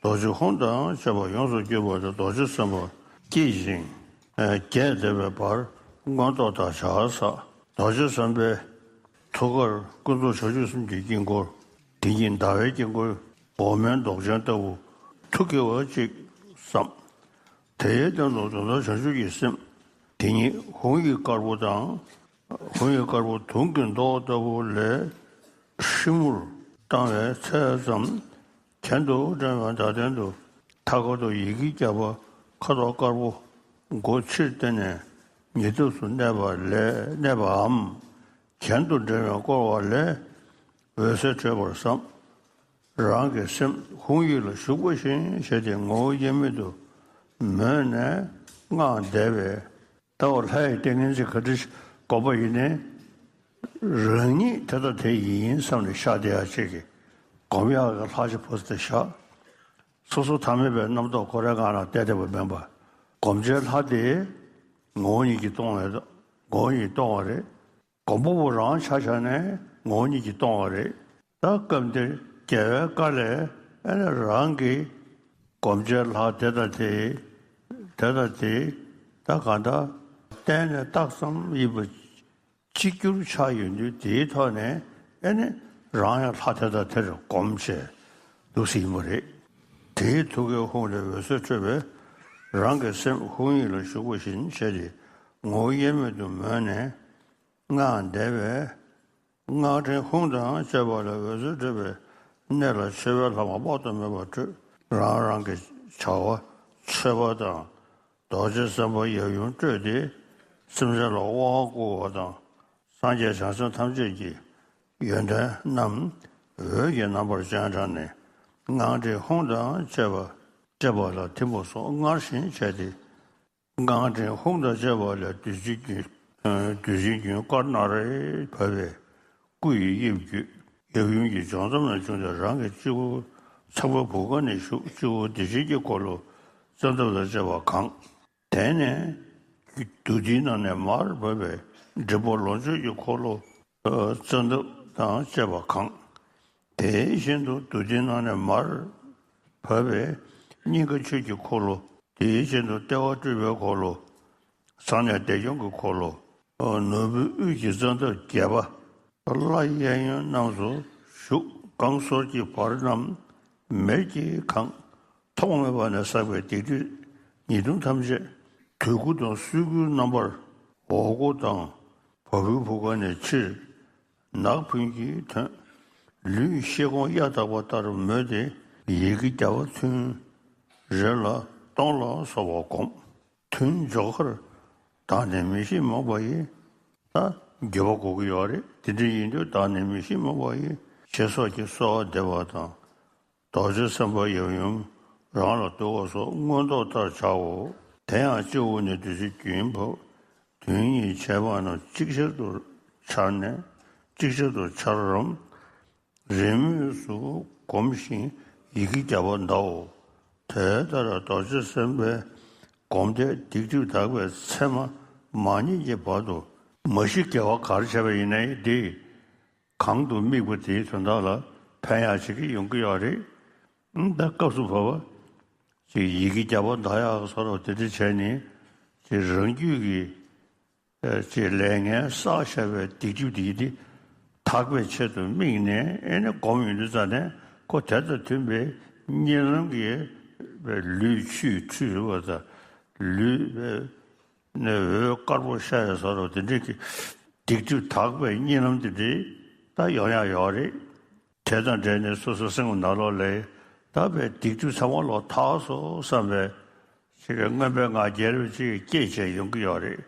རྡོ་རྗེ་ཧཱུྃ་དང་བཅས་པ་ཡོངས་སུ་གྱུར་པ་དེ་རྡོ་རྗེ་སེམས་དཔའ་བསྐྱེད་ཅིང་རྒྱས་བསྡད་པའི་བར་མངོན་རྟོགས་དང་བྱ་བ་བསགས། རྡོ་རྗེ་སེམས་དཔའི་ཐུགས་ཀར་ཀུན་རྫོབ་བྱང་ཆུབ་སེམས་ཀྱི་དཀྱིལ་འཁོར། དེ་ཉིད་ཟླ་བའི་དཀྱིལ་འཁོར་འོག་མིན་མདོག་ཅན་ལྟ་བུ་ཐུགས་བསྐྱེད་པ་གཅིག་བསམ། དེའི་སྟེང་དུ་དོན་དམ་བྱང་ཆུབ་ཀྱི་སེམས་དེ་ཉིད་ཧཱུྃ་ཡི་དཀར་པོ་དང་། ཧཱུྃ་ཡི་དཀར་པོ་དུང་གི་མདོག་ལྟ་བུ་ལས་ཧྲིལ་མོར་བཏང་བའི་ཚད་ཙམ་གྱེན་དུ་འགྲེང་བའི་ཟླ་སྟེང་དུ་མཐའ་འཁོར་དུ་ཡི་གེ་བརྒྱ་པ་ཁ་དོག་དཀར་པོ་སྒོ་ཕྱིར་བསྟན་ནས་ཉེ་དུས་སུ་གནས་པ་ལས་གནས་པའམ། གྱེན་དུ་འགྲེང་བས་བསྐོར་བ་ལས་འོད་ཟེར་འཕྲོས་པར་བསམ། རང་གི་སེམས་ཧཱུྃ་ཡིག་ལ་ཞུགས་པ་བཞིན་བྱས་ཏེ་ངོ་བོ་དབྱེར་མེད་དུ་མོས་ནས་སྔགས་བཟླས་པས། ལྟ་བ་ལྷ་ཡི་ཏིང་ངེ་འཛིན་ག་འདྲ་ཞིག་སྒོམ་པ་ཡིན་ནའི། རང་ཉིད་དེ་ལྟ་དེ་ཡིན་བསམ་ནས་ཤར་བསྡད་ཡ་ཅིག་གི་སྒོམ་ཡག་གི་ལྷ་ཅིག་བོ་དེ་བཞག་སོ་སོ་ཐ་མལ་པའི་རྣམ་རྟོག་ཁོ་རའི་སྒང་ལ་བལྟས་བསྡད་པ་མིན་པ། སྒོམ་བྱེད་ལྷ་དེ་ངོ་བོ་ཉིད་ཀྱིས་སྟོང་བའི་ངོ་བོ་ཉིད་སྟོང་བ་རེད། སྒོམ་པ་པོ་རང་ཆ་བཞག་ནས་ངོ་བོ་ཉིད་ཀྱིས་སྟོང་བ་རེད། ད་སྐབས་འདིར་རྒྱལ་བའི་བཀའ་ལས་ཨ་ནི་རང་གི་སྒོམ་བྱེད་ལྷ་དེ་དང་དེ། དེ་དང་དེ། ད་གང་ལྟར་བརྟེན་ནས་རྟགས་ཙམ་ཡིན་པ་གཅིག་གྱུར་ཆགས་ཡོང་དུས་དེའི་ཐོག་ནས་ཨ་ནི་རང་ཡང་ལྷ་དེ་དང་དེར་སྒོམ་བྱས་འདུག་སེ་ཡིན་པ་རེད། དེའི་ཐུགས་ཀའི་ཧཱུྃ་ལས་འོད་ཟེར་འཕྲོས་པས་རང་གི་སེམས་ཧཱུྃ་ཡིག་ལ་ཞུགས་པ་བཞིན་བྱས་ཏེ་ངོ་བོ་དབྱེར་མེད་དུ་མོས་ནས་སྔགས་བཟླས་པས། སྔགས་ཕྲེང་ཧཱུྃ་དང་བཅས་པ་ལས་འོད་ཟེར་འཕྲོས་པའི་གནས་ལ་མཆོད་པའི་ལྷ་མོ་དཔག་ཏུ་མེད་པ་སྤྲོས། རང་རང་གི་བྱ་བ་མཆོད་པ་དང་རྡོ་རྗེ་སེམས་དཔའ་ཡབ་ཡུམ་སྤྲོས་ཏེ། སེམས་ཅན་ལ་དབང་བསྐུར་བ་དང་། སངས་རྒྱས་བྱང་སེམས་ཐམས་ཅད་ཀྱི་ཡོན་ཏན་རྣམས་འོད་ཀྱི་རྣམ་པར་སྤྱན་དྲངས་ནས། སྔགས་ཕྲེང་ཧཱུྃ་དང་བཅས་པ་བཅས་པ་ལ་ཐིམ་པ་སོགས་སྔར་བཞིན་བྱས་ཏེ། སྔགས་ཕྲེང་ཧཱུྃ་དང་བཅས་པ་ལས་བདུད་རྩིའི་རྒྱུན་བདུད་རྩིའི་རྒྱུན་དཀར་ནག་རེ་བབས་པས་སྐུ་ཡི་དབྱིབས་བརྒྱུད། ཡབ་ཡུམ་གྱི་སྦྱོར་མཚམས་ནས་བྱུང་སྟེ་རང་གི་སྤྱི་བོ་ཚངས་པའི་བུ་ག་ནས་ཞུགས། སྤྱི་བོ་བདེ་ཆེན་གྱི་འཁོར་ལོ་ཙནྡ་དང་བཅས་པ་གང་། དེ་ནས་བདུད་སྡེའི་ནང་ནས་མར་བབས་པའི་འབྲས་བུ་ལོངས་སྤྱོད་ཀྱི་འཁོར་ལོ་ཙནྡ་དང་བཅས་པ་གང་། དེ་བཞིན་དུ་བདུད་སྡེའི་ནང་ནས་མར་བབས་པའི་སྙིང་ག་ཆོས་ཀྱི་འཁོར་ལོ། དེ་བཞིན་དུ་ལྟེ་བ་སྤྲུལ་པའི་འཁོར་ལོ། གསང་གནས་བདེ་སྐྱོང་གི་འཁོར་ལོ། ནོར་བུའི་དབུས་ཀྱི་ཙནྡ་བརྒྱད་པ། ལྷ་གཡས་གཡོན་རྣམས་སུ་བཞུགས། གང་སོར་གྱི་བར་རྣམས་མེར་གྱིས་གང་། ཐོག་མེད་པ་ནས་བསགས་པའི་སྡིག་སྒྲིབ་ཉེས་ལྟུང་ཐམས་ཅད། དུས་ཀུན་དང་སོ་ཀུན་རྣམ་པར་འོག་སྒོ་དང་བ་སྤུའི་བུ་ག་ནས་ཕྱིར་ནག་ཕུན་གྱིས་ཐོན། ལུས་ཤེལ་སྒོང་གཡའ་དག་པ་ལྟར་མོད་དེ། ཡི་གེ་བརྒྱ་པ་ཐུན་རེ་ལ་སྟོང་ལ་སོགས་པ་བསྒོམ། ཐུན་ཇོ་ཁར་བདག་ནི་མི་ཤེས་རྨོངས་པ་ཡིས། ད་འགྱོད་པ་དགོས་ཀྱི་ཡོད་རེད། དེ་འདྲ་ཡིན་དུས་བདག་ནི་མི་ཤེས་རྨོངས་པ་ཡིས། ཞེས་སོགས་ཀྱིས་གསོལ་བ་འདེབས་པ་དང་། རྡོ་རྗེ་སེམས་དཔའ་ཡབ་ཡུམ་རང་ལ་གཏུགས་པ་སོགས་མངོན་རྟོགས་ལྟར་བྱའོ། དེ་ཡང་སྤྱི་བོ་ནས་བདུད་རྩིའི་རྒྱུན་བབས། དོན་གཉིས་བྱས་པ་རྣམས་ཅིག་ཅར་དུ་འཆར་ནས་ཅིག་ཅར་དུ་འཆར་རམ། རེས་མོས་སུ་བསྒོམ་ཞིང་ཡི་གེ་བརྒྱ་པ་བཟླའོ། དེ་ལྟར་རྡོ་རྗེ་སེམས་དཔའི་སྒོམ་བཟླས་སྡིག་སྒྲིབ་དག་པའི་མཚན་མ་མ་རྙེད་ཀྱི་བར་དུ་མ་ཤི་དགེ་བ་ག་རེ་བྱས་པ་ཡིན་ནའི་འདི། གང་དུ་དམིགས་པ་དེའི་དོན་དག་ལ་ཕན་ཡག་ཅིག་གི་ཡོང་གི་ཡོད་རེད། ཨང་། ད་སྐབས་སུ་བབ་པ་ཅིག་ཡི་གེ་བརྒྱ་པ་བཟླ་ཡག་སོགས་དེ་འདྲ་བྱས་ནས་ཅིག་རང་རྒྱུད་ཀྱི་ ཅིག་ལས་ངན་བསགས་བཞག་པའི་སྡིག་སྒྲིབ་དེ་ཡིན་དེ་དག་པའི་ཆེད་དུ་དམིགས་ནས་ཨེ་ནི་སྒོམ་ཡོང་དུས་ཙང་ནས་ཁོ་དེ་དང་མཐུན་པའི་གཉིད་ལམ་གྱི་ལུས་ཆུས་ཁྲུས་བ་དང་ལུས་ནས་འོད་དཀར་པོ་ཤར་ཡ་ཟེར་རོ་དེ་འདྲའི་གི་སྡིག་སྒྲིབ་དག་པའི་གཉིད་ལམ་དེ་འདྲའི་ད་ཡོང་ཡ་ཡོད་རེད། དེ་དང་འབྲེལ་ནས་སོ་སོ་སེམས་ཀྱི་ནང་ལོགས་ལ་ད་བའི་སྡིག་སྒྲིབ་ཚང་མ་ལོག་དག་སོང་བསམ་པའི་ཅིག་གི་མངོན་པའི་ངང་རྒྱལ་བའི་ཅིག་སྐྱེས་བྱས་ཡོང་གི་ཡོད་རེད།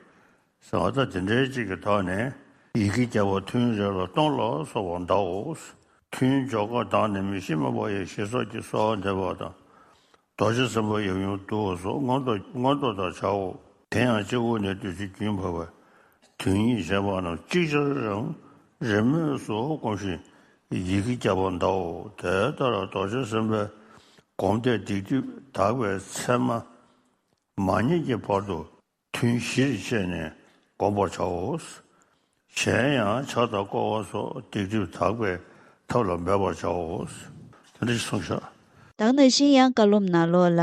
ཟེར་བ་ད་དེ་འདྲའི་ཅིག་གི་ཐོག་ནས་ཡི་གེ་བརྒྱ་པ་ཐུན་རེ་ལ་སྟོང་ལ་སོགས་པ་འདའོ། ཐུན་འཇོག་གོ་དང་ནི་མི་ཤི་མ་པ་ཡི་ཞེས་སོགས་ཀྱི་གསོལ་བ་འདེབས་པ་དང་། རྡོ་རྗེ་སེམས་དཔའ་ཡབ་ཡུམ་བསྡུ་བ་སོགས་མངོན་རྟོགས་མངོན་རྟོགས་དང་བྱའོ། དེ་ཡང་སྤྱི་བོ་ནས་བདུད་རྩི་རྒྱུན་བབས་པ། དོན་ཡིད་བྱེད་པ་རྣམས་ཅིག་ཅར་རང་རེ་མོས་སུ་བསྒོམ་ཞིང་ཡི་གེ་བརྒྱ་པ་འདའོ། དེ་ལྟར་རྡོ་རྗེ་སེམས་དཔའི་སྒོམ་བཟླས་སྡིག་སྒྲིབ་དག་པའི་མཚན་མ་མ་རྙེད་ཀྱི་བར་དུ་ཐུན་བཞིར་ཕྱེ་ནས་བསྒོམ་པར་བྱའོ། གཞན་ཡང་ཕྱག་དང་བསྐོར་བ་སོགས་སྡིག་སྒྲིབ་དག་པའི་ཐབས་ལ་འབད་པར་བྱའོ། དེ་འདྲ་ཞིག་གསུངས་ཤག་དེ་ནས་ཤིང་ཡང་བཀའ་སློབ་ནང་ལོགས་ལ།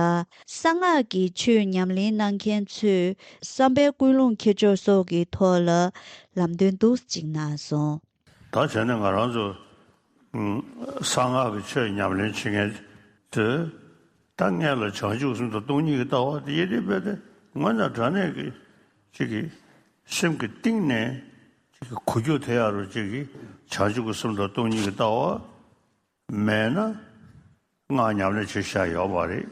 གསང་སྔགས་ཀྱི་ཆོས་ཉམས་ལེན་གནང་མཁན་ཚོས་བསམ་པའི་ཀུན་སློང་ཁྱེར་ཕྱོགས་སོགས་ཀྱི་ཐོག་ལ་ལམ་སྟོན་འདུག་ཅིག་གནང་སོང་། ད་བྱས་ན་ང་རང་ཚོ་གསང་སྔགས་ཀྱི་ཆོས་ཉམས་ལེན་བྱེད་མཁན་ཚོས་ད་སྔོན་ལ་བྱང་ཆུབ་སེམས་དང་སྟོང་ཉིད་ཀྱི་ལྟ་བ་དེ་ཡེ་དེ་བས་ཏེ་དངོས་གནས་དྲང་གནས་ཀྱི་ཅིག་གི་སེམས་ཀྱི་གཏིང་ནས་ཅིག་གི་གོ་རྒྱུ་དེ་ཡ་རུ་ཅིག་གི་བྱང་ཆུབ་ཀྱི་སེམས་དང་སྟོང་ཉིད་ཀྱི་ལྟ་བ། མེད་ན་སྔགས་ཉམས་ལེན་བྱེད་བྱ་ཡོད་མ་རེད།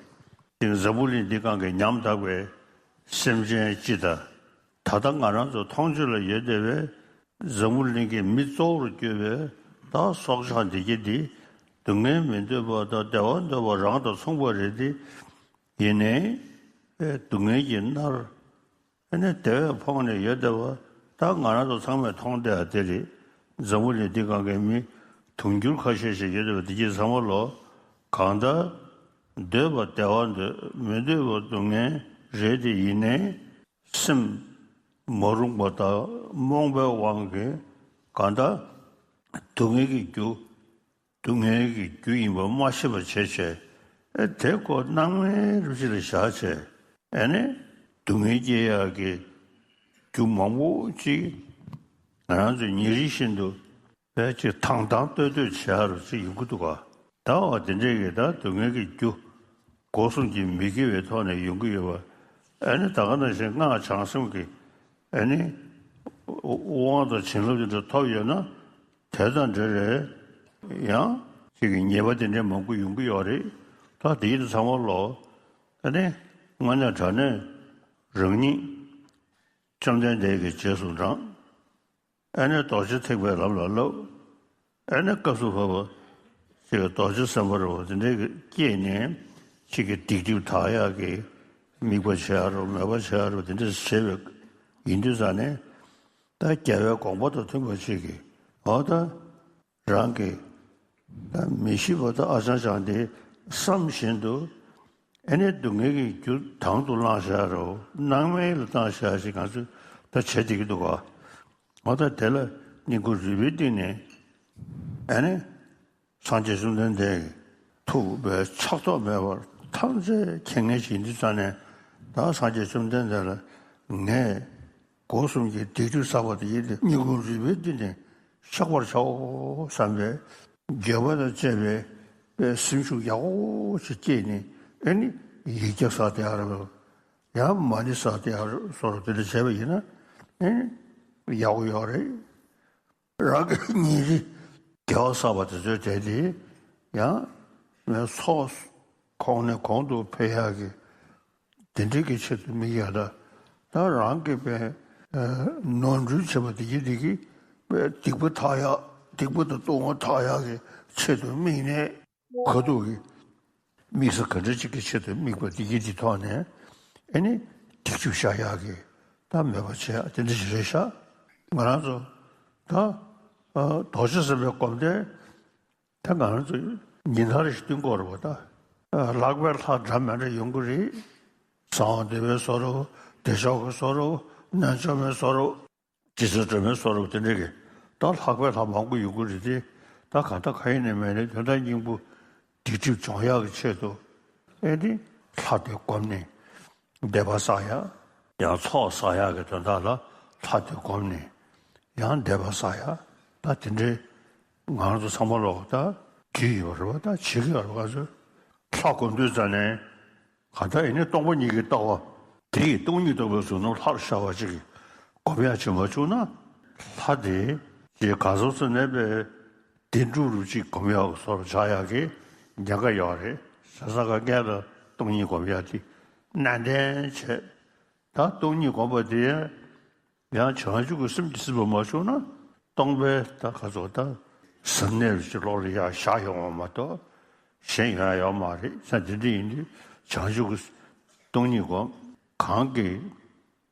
དེང་འཛམ་བུ་གླིང་འདི་སྒང་གི་ཉམ་ཐག་པའི་སེམས་ཅན་སྤྱི་དང་། ད་ལྟ་ང་རང་ཚོ་མཐོང་ཆོས་ལ་ཡོད་བསྡད་པའི་འཛམ་བུ་གླིང་གི་མི་གཙོ་བོར་གྱུར་པའི་ད་སྲོག་ཆགས་འདི་གྱད་འདི་སྡུག་བསྔལ་མི་འདོད་པ་དང་བདེ་བ་འདོད་པ་རང་དང་མཚུངས་པ་རེད་དེ། ཡིན་ནའི་སྡུག་བསྔལ་གྱིས་མནར། ཨ་ནི་དེ་བས་ཕོངས་ནས་ཡོད་བསྡད་པ་ད་ང་རང་ཚོ་ཚང་མས་མཐོང་བསྡད་ཡ་དེ་རེད། འཛམ་བུ་གླིང་འདི་སྒང་གི་མི་དུང་ཕྱུར་ཁ་ཤས་ཤིག་ཡོད་བསྡད་པ་དེ་གྱད་ཚང་མ་ལོ་གང་ལྟར་འདོད་པ་བདེ་བ་འདོད་མི་འདོད་པ་སྡུག་བསྔལ་རེད་དེ། ཡིན་ནའི་སེམས་མ་རུངས་པ་དང་རྨོངས་པའི་དབང་གིས་གང་ལྟར་སྡུག་བསྔལ་གྱི་རྒྱུ། སྡུག་བསྔལ་གྱི་རྒྱུ་ཡིན་པ་མ་ཤེས་པ་བྱས་བྱས། ཨེ་དེ་ཁོ་སྣང་མེད་རུ་ཅིག་ལ་བཞག་བྱས། ཨེ་ནི་སྡུག་བསྔལ་སྐྱེ་ཡག་གི་རྒྱུ་མང་པོ་ཅིག་ང་རང་ཚོས་ཉིན་རེ་བཞིན་དུ་ཕལ་ཆེར་དང་དང་ལྟོས་ལྟོས་བྱེད་ཡག་རུ་ཅིག་ཡོང་གི་འདུག་ག་ད་བ་དེ་འདྲས་ཀྱི་ད་སྡུག་བསྔལ་གྱི་རྒྱུ་སྒོ་གསུམ་གྱིས་མི་དགེ་བའི་ཐོག་ནས་ཡོང་གི་ཡོད་པ། ཨེ་ནི་ད་ག་ནང་བཞིན་སྔགས་བྱང་སེམས་ཀྱི་ཨེ་ནི་དབང་དང་བྱིན་རླབས་དེ་འདྲ་ཐོབ་ཡོད་ན། དེ་དང་འབྲེལ་རེད། ཡང་ཅིག་གི་ཉེས་པ་དེ་འདྲའི་མང་པོ་ཡོང་གི་ཡོད་རེད། ད་དེ་ཡིན་ཚང་མ་ལོ། ཨ་ནི་དངོས་གནས་དྲང་གནས་རང་ཉིད་བཅོམ་ལྡན་འདས་ཀྱི་རྗེས་སུ་འབྲང་། ཨ་ནི་རྡོ་རྗེ་ཐེག་པའི་ལམ་ལ་བསླབ། ཨ་ནི་སྐབས་སུ་བབ་པ་ཅིག་གི་རྡོ་རྗེ་སེམས་དཔའ་རེད་བ་དེ་འདྲའི་གི་སྐྱེས་ནས་ཅིག་གི་སྡིག་སྒྲིབ་དག་ཡག་གི་དམིགས་པ་བྱེད་ཡག་རེད་བ་མོས་པ་བྱེད་ཡག་རེད་བ་དེ་འདྲ་བྱེད་པའི་ཡིན་དུས་ཙང་ནས། ད་རྒྱལ་བའི་དགོངས་པ་དང་མཐུན་པ་ཅིག་གིས་འོ་ད། རང་གི་ད་མི་ཤི་བ་དང་ཨ་ཅང་ཅང་དེ་བསམ་བཞིན་དུ་ཨེ་ནི་སྡུག་བསྔལ་གྱི་རྒྱུ་དང་དུ་བླངས་བཞག་རོགས་སྣང་མེད་ལ་བཏང་བཞག་ཞིག་ང་ཚོས་ད་བྱེད་བསྡད་ཀྱི་འདུག་ག་འོ་ད་དེ་ལ་སྙིང་ཁུང་རུས་པའི་གཏིང་ནས་ཨེ་ནི་སངས་རྒྱས་བཅོམ་ལྡན་འདས་ཀྱི་ཐུགས་པའི་ཆགས་ཐོགས་མེད་པར་ཐམས་ཅད་མཁྱེན་མཁན་ཞིག་ཡིན་དུས་ཙང་ནས་ད་སངས་རྒྱས་བཅོམ་ལྡན་འདས་ལ་ངས། སྒོ་གསུམ་གྱི་སྡིག་སྒྲིབ་བསགས་པ་དེ་ཡིན་ཏེ་སྙིང་ཁུང་རུས་པའི་གཏིང་ནས་བཤགས་པར་བྱའོ་བསམ་པའི་འགྱོད་པ་དང་བཅས་པའི་པའི་སེམས་ཤུགས་ཡག་པོ་ཞིག་སྐྱེས་ནས་ཨེ་ནི་ཡིག་བརྒྱ་བསགས་ཏེ་ཨ་ར་ཡང་མ་ཎི་བསགས་ཏེ་ཨ་ར་སོགས་དེ་འདྲ་བྱས་པ་ཡིན་ན་ཨེ་ནི་ཡག་པོ་ཡོད་རེད། རང་གི་ཉིན་རེ་དགེ་བ་བསགས་པ་དེ་ཚོའི་གྲས་དེ་ཡང་ཚོགས་གོང་ནས་གོང་དུ་འཕེལ་ཡག་གི་དེ་འདྲའི་གི་ཆེད་དུ་དམིགས་ཡག་ད་ད་རང་གི་པའི་ནོར་འཁྲུལ་བྱེད་པ་དེ་གི་དེ་གི་པའི་སྡིག་པ་དག་ཡག་སྡིག་པ་དང་ལྟུང་བ་དག་ཡག་གི་ཆེད་དུ་དམིགས་ནས་ཁ་ཐུག་གི་དམིགས་ས་ག་འདྲ་ཅིག་གི་ཆེད་དུ་དམིགས་པ་དེ་གི་དེ་ཐོག་ནས་ཨེ་ནི་སྡིག་སྒྲིབ་བཤགས་ཡག་གི་ད་མོས་པ་བྱེད་ཡག་དེ་འདྲ་ཞིག་རེད་ཤག་ང་རང་ཚོ་ད་རྡོ་རྗེ་སེམས་དཔའི་སྒོམ་བཟླས། ད་ང་རང་ཚོ་ཉིན་ལྟར་ཞིག་བསྟུན་དགོས་རེད་བ་ད། ལྷག་པའི་ལྷ་འདྲ་མི་འདྲ་ཡོང་གི་རེད། གསང་བ་འདུས་པའི་བཟོ་འདྲ་བོ། བདེ་མཆོག་གི་བཟོ་འདྲ་བོ། རྣལ་འབྱོར་མའི་བཟོ་འདྲ་བོ། རྗེ་བཙུན་སྒྲོལ་མའི་བཟོ་འདྲ་བོ་དེ་འདྲ་གི། ད་ལྷག་པའི་ལྷ་མང་པོ་ཡོང་གི་རེད་དེ། ད་གང་ལྟར་གང་ཡིན་ནའི་མིན་ནའི་དོན་དག་སྙིང་པོ་སྡིག་སྒྲིབ་སྦྱོང་ཡག་གི་ཆེད་དུ། ཨེ་ནི་ལྷ་དེ་བསྒོམས་ནས་བཟླས་པ་བསགས་ཡག་ཡང་ཚོགས་བསགས་ཡག་གི་དོན་དག་ལ་ ལྷ་དེ་བསྒོམས་ནས་ཡང་བཟླས་པ་བསགས་ཡ། ད་དེ་འདྲའི་ང་རང་ཚོ་ཚང་མ་ལོག་ད་དུས་ཡོད་རེད་བ། ད་བྱེད་ཀྱི་ཡོད་རེད་བ། ང་ཚོས་ལྷ་བསྒོམ་དུས་ཙ་ནས་གང་ལྟར་ཡིན་ནའི་སྟོང་པ་ཉིད་ཀྱི་ལྟ་བ་དེ་ཡི་སྟོང་ཉིད་རྟོགས་པའི་གཟུགས་རྣམས་ལྷར་ཤར་བ་ཅིག་གིས་སྒོམ་ཡ་བྱེད་མ་བཅུག་ན། ལྷ་དེ་ཅིག་ག་ཚོད་ཚོད་ནས་པའི་བདེན་གྲུབ་རུ་ཅིག་སྒོམ་ཡག་སོར་བྱ་ཡག་གི་ཉེན་ཁ་ཡོད་རེད། བྱས་ཙང་ཀ་སྔོན་ལ་སྟོང་ཉིད་སྒོམ་ཡག་དེ་ནན་ཏན་བྱས། ད་སྟོང་ཉིད་སྒོམ་པ་དེ་ཡང་བྱང་ཆུབ་ཀྱི་སེམས་ཀྱིས་ཟིན་པ་མ་བྱུང་ན། སྟོང་པའི་ད་ག་ཚོད་ད་ཟབ་གནད་རུ་ཅིག་ལོག་ལ་ཡར་བཞག་ཡོང་བ་མ་གཏོགས་གཞན་ཡོང་ཡ་ཡོད་མ་རེད། ས་འདི་འདྲ་ཡིན་དུས་བྱང་ཆུབ་ཀྱི་སྟོང་ཉིད་སྒོམ། གང་གི་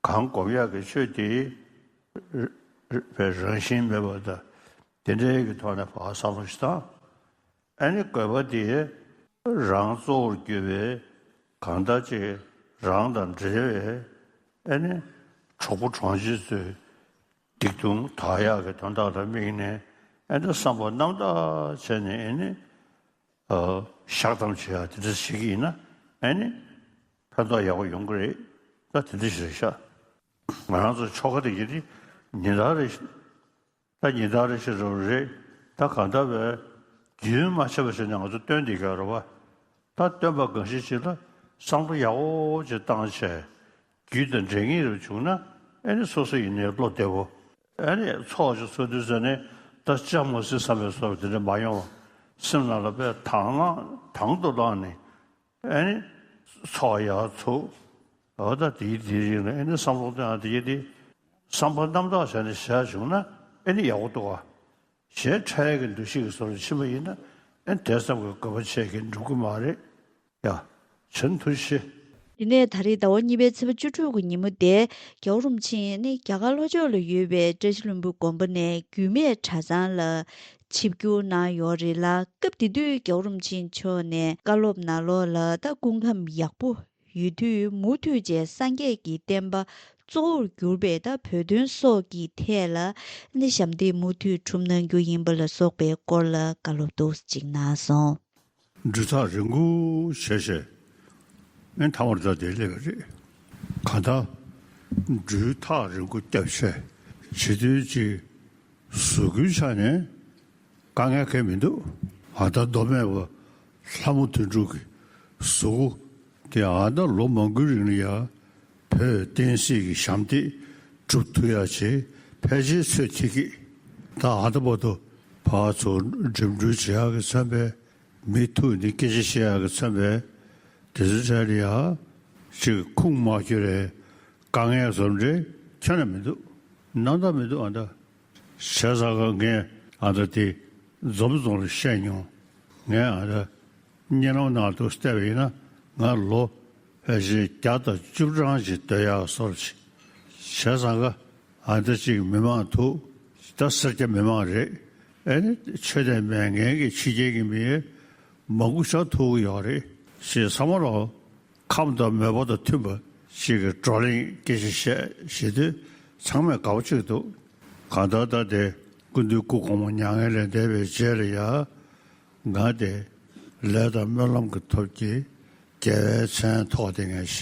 གང་སྒོམ་ཡག་གི་ཆོས་དེ་ར་ར་རང་བཞིན་མེད་པ་དང་དེ་འདྲའི་གི་ཐོག་ནས་ཕར་བསམ་བློ་ཞིག་བཏང་། ཨ་ནི་དགོས་པ་དེ་རང་གཙོ་བོར་གྱུར་པའི་གང་ལྟར་ཅིག་རང་དང་འབྲེལ་བའི་ཨ་ནི་གྲོགས་པོ་གྲོང་ཁྱེར་ཚོའི་སྡིག་ལྟུང་དག་ཡག་གི་དོན་དག་ལ་དམིགས་ནས་ཨ་ནི་བསམ་པ་རྣམ་དག་བྱས་ནས་ཨ་ནི་བཤགས་གཏམ་བྱེད་ཡག་དེ་འདྲ་ཞིག་ཡིན་ན་ཨ་ནི་ཕན་ཐོགས་ཡག་པོ་ཡོང་གི་རེད། ད་དེ་འདྲ་ཞིག་རེད་ཤག་ང་རང་ཚོ་ཆོ་ག་དེ་ཡིན་དུས་ཉིན་ལྟར་རེ་ད་ཉིན་ལྟར་རེ་བཞིན་རེད། ད་གང་ལྟར་བས་རྒྱུན་མ་ཆད་པ་བྱས་ནས་ང་ཚོ་སྟོན་བསྡད་ཀྱི་ཡོད་རེད་བ། ད་སྟོན་པ་གང་ཞིག་ཅིག་ལ་བསམ་བློ་ཡག་པོ་ཅིག་བཏང་བྱས་རྒྱུད་དང་འདྲེས་ངེས་རུ་བྱུང་ན་ཨ་ནི་སོ་སོ་ཡིན་ནའི་བློ་བདེ་པོ། ཨ་ནི་ཚོགས་ཅིག་འཚོགས་དུས་ཙ་ནས་ད་ལྕགས་མོ་སྲིད་བསམ་པའི་བཟོ་འདྲ་དེ་འདྲ་མ་ཡོང་བ། སེམས་ནང་ལ་དཔེ་དང་བླངས་དང་དུ་བླངས་ནས། ཨ་ནི་ཚོགས་ཡག་ཚུགས། འོ་ད་དེའི་དེའི་རིང་ལ་ཨ་ནི་བསམ་བློ་བཏང་དེ་ཡི་དེ་བསམ་པ་རྣམ་དག་བྱས་ནས་བཞག་བྱུང་ན་ཨ་ནི་ཡག་པོ་འདུག་ག་གཞན་འཕྲལ་གྱི་འདུ་ཤེས་ཀྱི་བཟོ་འདྲ་ཕྱིན་པ་ཡིན་ན་ཨ་ནི་དེ་ཙམ་གྱི་དགོས་པ་ཆེ་གི་འགྲུབ་ཀྱི་མ་རེད་ཡ། བྱང་ཐུགས་ཤེས། དེ་ནས་ད་རེས་ཟླ་བ་གཉིས་པའི་ཚེས་པ་བཅུ་དྲུག་གི་ཉིན་མོ་དེ་རྒྱལ་བ་རིན་པོ་ཆེ་ནི་རྒྱ་གར་ལྷོ་ཕྱོགས་ལ་ཡོད་པའི་བཀྲ་ཤིས་ལྷུན་པོ་དགོན་པ་ནས་རྒྱུད་སྨད་གྲྭ་ཚང་ལ་ཆིབས་བསྒྱུར་གནང་ཡོད་རེད་ལ། སྐབས་དེ་དུས་རྒྱལ་བ་རིན་པོ་ཆེ་མཆོག་ནས་བཀའ་སློབ་ནང་ལོགས་ལ་ད་སྐུ་ཁམས་ཡག་པོ་ཡོད་དུས་མུ་མཐུད་བྱས་སངས་རྒྱས་ཀྱི་བསྟན་པ་གཙོ་བོར་གྱུར་པའི་ད་བོད་དོན་སོགས་ཀྱི་ཐད་ལ་ནི་ཞབས་འདེགས་མུ་མཐུད་སྒྲུབ་གནང་རྒྱུ་ཡིན་པ་ལ་སོགས་པའི་སྐོར་ལ་བཀའ་སློབ་ཏོག་ཙམ་ཅིག་གནང་སོང་། འགྲུལ་ཐག་རིང་པོ་བྱས་བྱས་ཨེ་མཐའ་མར་ད་དེ་སླེབས་པ་རེད། གང་ལྟར་འགྲུལ་ཐག་རིང་པོ་བརྒྱབ་བྱས་བྱེད་དུས་ཅིག་གཟུགས་པོའི་ཆ་ནས་དཀའ་ངལ་གང་མི་འདུག་ཨ་ད་མདོ་སྨད་པ་ལྷ་མོ་དོན་གྲུབ་ཀྱི་གཟུགས་པོ་དེ་ཨ་ད་ལོ་མང་པོའི་རིང་ལ་ཡ་བོད་བསྟན་སྲིད་ཀྱི་ཞབས་འདེགས་སྒྲུབ་ཐུབ་ཡ་ཆེད་ཕལ་ཆེར་ཚོད་ཐིག་གི་ད་ཨ་ད་བར་དུ་ཕར་ཚུར་འགྲིམ་འགྲུལ་བྱེད་ཡག་གི་མཚོན་པའི་མི་ཐུག་ནས་སྐད་ཆ་བཤད་ཡག་གི་མཚོན་པའི་དེ་ཚོ་ཆ་ལ་ཡ་ཅིག་ཁུངས་མ་འཁྱོལ་བའི་དཀའ་ངལ་བཟོ་འདྲ་ཁྱོན་ནས་མི་འདུག་རྣམ་དག་མི་འདུག་ཨ་ད། བྱས་ཙང་ཀ་ངས་ཨ་ད་དེ་འཛོམས་རྫོང་ལ་བཤད་མྱོང་། ངས་ཨ་ད་གཉིད་ལམ་ནང་དུ་བལྟས་པ་ཡིན་ན་ང་ལོ་ཕལ་ཆེར་བརྒྱ་དང་བཅུ་གྲངས་ཤིག་སྡོད་ཡག་བཟོ་འདྲ་ཅིག་བྱས་ཙང་ཀ་ཨ་ད་ཅིག་མི་མང་འདུག་ད་སེར་སྐྱ་མི་མང་རེད། ཨེ་ནི་ཆོས་དད་མེད་མཁན་གྱི་ཕྱི་རྒྱལ་གྱི་མི་མང་པོ་ཞིག་ཐུག་གི་ཡོད་རེད། ཞེས་བསམ་བློ། ཁམས་དང་མོས་པ་དང་མཐུན་པ་ཞིག་གི་བགྲོ་གླེང་སྐད་ཆ་བཤད་བྱེད་དུས་ཚང་མས་དགའ་པོ་བྱེད་ཀྱི་འདུག་གང་ལྟར་ད་དེ་སྐུ་མདུན་སྐུ་གོང་མ་མྱ་ངན་ལས་འདས་པའི་རྗེས་ལ་ཡ་ང་དེ་ལས་དང་སྨོན་ལམ་གྱི་ཐོབ་ཀྱི་རྒྱལ་བའི་མཚན་ཐོགས་དེ་ངས་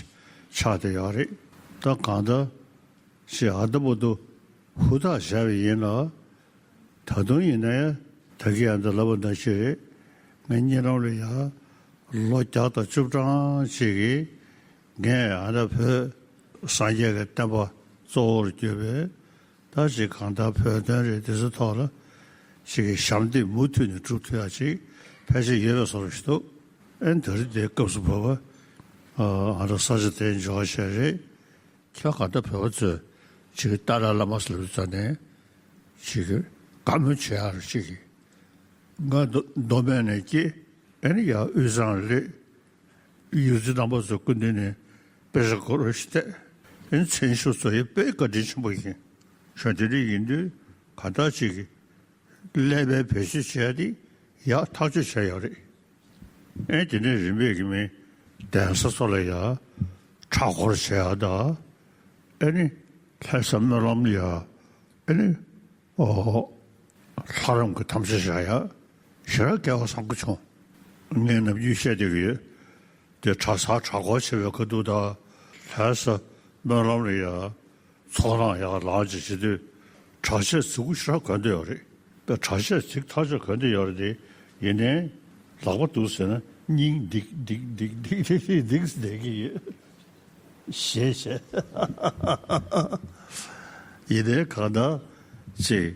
ཆགས་བསྡད་ཡོད་རེད། ད་གང་ལྟར་ཞེས་ཨ་ད་བར་དུ་ཧུར་ཐག་བྱས་པ་ཡིན་ལ། ད་དུང་ཡིན་ན་ཡང་ད་གིན་ཡང་འདི་ལབ་པ་ནང་བཞིན་རེད། ངའི་གཉིད་ལམ་ལ་ཡང་ལོ་བརྒྱ་དང་བཅུ་གྲངས་ཤིག་གིས་ངས་ཨ་ད་བོད་སངས་རྒྱས་ཀྱི་བསྟན་པ་གཙོ་བོར་གྱུར་པའི་ད་ཅིག་གང་ལྟར་བོད་དོན་རེད་དེ་ཚོ་ཐོག་ལ་ཞིག་གི་ཞབས་འདེགས་མུ་མཐུད་ནས་སྒྲུབ་ཐུབ་ཡག་ཅིག་ཕལ་ཆེར་ཡོད་པའི་བཟོ་འདྲ་ཞིག་འདུག་ཨེ་ད་རེས་དེ་སྐབས་སུ་བབ་པ་ཨ་ད་ས་ཆ་དེ་འབྱོར་བྱས་རེད། ཁྱོད་ག་ད་བོད་པ་ཚོས་ཅིག་ཏཱ་ལའི་བླ་མ་ཟེར་བའི་རྩ་ནས་ཅིག་བཀའ་མོལ་བྱེད་ཡག་རེ་ཅིག་གིས་ང་མདོ་མདོ་སྨད་ནས་སྐྱེས། ཨེ་ནི་ཡར་དབུས་གཙང་སླེབས། ཡོངས་འཛིན་རྣམ་པ་ཚོ་སྐུ་མདུན་ནས་དཔེ་ཆ་གོ་རོགས་ཞིག་བལྟས། ཨེ་ནི་མཚན་ཞུ་ཚོ་ཡི་དཔེ་བཀའ་དྲིན་ཆེན་པོ་ཡིན། ཞོ་དེ་འདྲ་ཡིན་དུས་ག་ད་ཅིག་གིས་ཀླད་པའི་བེད་སྤྱོད་བྱས་ཏེ་ཡག་ཐག་གཅོད་བྱས་ཡོད་རེད། ཨེ་དེ་ནས་རིམ་པས་ཀྱི་མི་གདན་ས་ཚོ་ལ་ཡ་ཕྲག་སྐོར་བྱེད་ཡ་ད། ཨེ་ནི་ལྷ་ས་སྨོན་ལམ་ལ་ཡ་ཨེ་ནི་ཨོ་ལྷ་རམས་ཀྱི་དམ་བཅའ་བཞག་ཡ། ཞེ་དྲག་སྐལ་བ་བཟང་པོ་བྱུང་། ངས་ནམ་རྒྱུན་བཤད་བསྡད་ཀྱི་ཡོད། དེ་གྲྭ་ས་གྲྭ་སྐོར་བྱེད་པའི་ཁ་ཐུག་དང་ལྷ་ས་སྨོན་ལམ་ལ་ཡ་ ཐོག་རང་ཡར་ལངས་ཅིག་བྱེད་དུས་གྲྭ་ཆས་གཟུགས་པོ་ཞེ་དྲག་གོན་བསྡད་ཡོད་རེད། པས་གྲྭ་ཆས་གཟིག་ཐག་ཆོད་གོན་བསྡད་ཡོད་རེད་དེ། ཡིན་ནའི་ལག་པ་འདུག་ཟེར་ན་སྙིང་ལྡིག་ལྡིག་ལྡིག་ལྡིག་ལྡིག་ལྡིག་ལྡིག་བསྡད་ཀྱི་ཡོད། ཞེས་བཤད། ཡིན་ནའི་གང་ལྟར་ཅིག་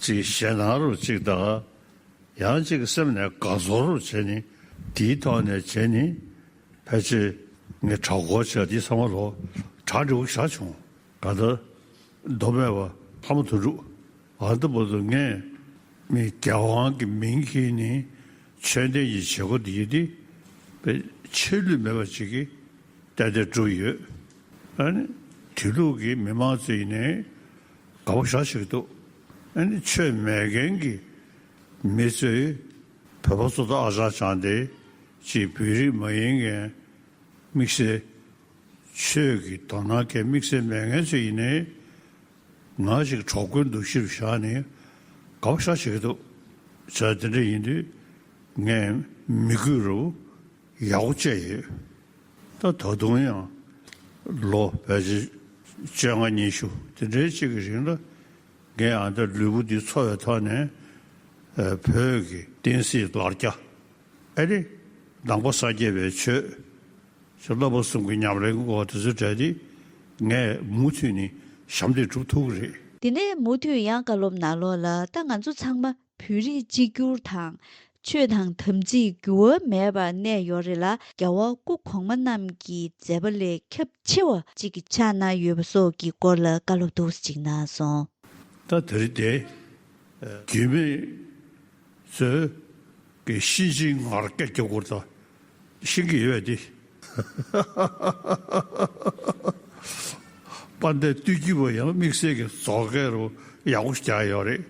ཅིག་ཞེད་སྣང་རུ་ཅིག་དང་། ཡང་ཅིག་སེམས་ནས་དགའ་ཚོར་རུ་བྱས་ནས་དེའི་ཐོག་ནས་བྱས་ནས་ཕལ་ཆེར་ངས་གྲྭ་སྐོར་བྱས་དེ་ཚང་མ་ལོ་གྲ་འགྲིག་པོ་བཞག་བྱུང་། གང་ལྟར་མདོ་སྨད་པ་ལྷ་མོ་དོན་གྲུབ་ཨ་ད་བར་དུ་ངས་མི་རྒྱལ་དབང་གི་མིང་གིས་ནི་ཆོས་ལྡན་གྱི་བྱེད་སྒོ་འདི་ཡིན་ཏེ་པའི་ཆད་ལུས་མེད་པ་ཅིག་གིས་ཏན་ཏན་བསྒྲུབས་ཡོད། ཨ་ནི་དེ་ལུགས་ཀྱི་མི་མང་ཚོ་ཡིན་ནའི་དགའ་པོ་ཞེ་དྲག་འདུག་ཨ་ནི་ཆོས་མེད་མཁན་གྱི་མི་ཚོས་བོད་པ་ཚོ་དང་ཨ་ཅག་ཅང་དེ་ཅིག་བོད་རིགས་མ་ཡིན་མཁན་དམིགས་བསལ་ཆོས་ཀྱི་དོ་སྣང་མཁན་དམིགས་བསལ་མེད་མཁན་ཚོ་ཡིན་ནའི་ང་ཞིག་གྲོགས་པོའི་འདུ་ཤེས་བཞག་ནས་དགའ་པོ་ཞེ་དྲག་འདུག་བྱས་དེ་འདྲ་ཡིན་དུས་ངས་མི་དགོས་རུ་ཡག་པོ་བྱས་ཡོད། ད་ད་དུང་ཡང་ལོ་ཕལ་ཆེར་བཅོ་ལྔ་ཉི་ཤུ་དེ་འདྲའི་ཅིག་གི་རིང་ལ་ངས་ཨ་ད་ལུས་པོ་འདི་འཚོ་བའི་ཐོག་ནས་ཨ་བོད་ཀྱི་བསྟན་སྲིད་ལ་རྒྱ་ཨ་ནི་ནང་པ་སངས་རྒྱས་པའི་ཆོས་ཞེས་བསླབ་པ་གསུམ་གྱི་ཉམས་ལེན་གྱི་སྐོར་དེ་ཚོའི་གྲས་དེ་ངས་མུ་མཐུད་ནས་ཞབས་འདེགས་སྒྲུབ་ཐུབ་ཀྱི་རེད། དེ་ནས་མུ་མཐུད་ཡང་བཀའ་སློབ་ནང་ལོགས་ལ་ད་ང་ཚོ་ཚང་མ་བོད་རིགས་གཅིག་གྱུར་དང་། ཆོས་དང་དམ་ཚིག་འགྱུར་བ་མེད་པར་གནས་ཡོད་རེད་ལ། རྒྱལ་བ་སྐུ་གོང་མ་རྣམས་ཀྱི་མཛད་པ་ལས་ཁྱབ་ཆེ་བ་གཅིག་གི་ཆགས་གནང་ཡོད་པ་སོགས་ཀྱི་སྐོར་ལ་བཀའ་སློབ་ཏོག་ཙམ་ཅིག་གནང་སོང་། ད་དེ་རིང་དེ་རྒྱུད་སྨད་ཚོས་ཀྱི་གཤིན་རྗེའི་ངར་སྐད་རྒྱག་དགོས་ད། ཤེས་ཀྱི་ཡོད་དེ། དཔལ་ལྡན་སྟོད་རྒྱུད་པ་ཡང་དམིགས་བསལ་གྱི་རྫོགས་སྐད་རུ་ཡག་པོ་ཞིག་རྒྱག་ཡོད་རེད།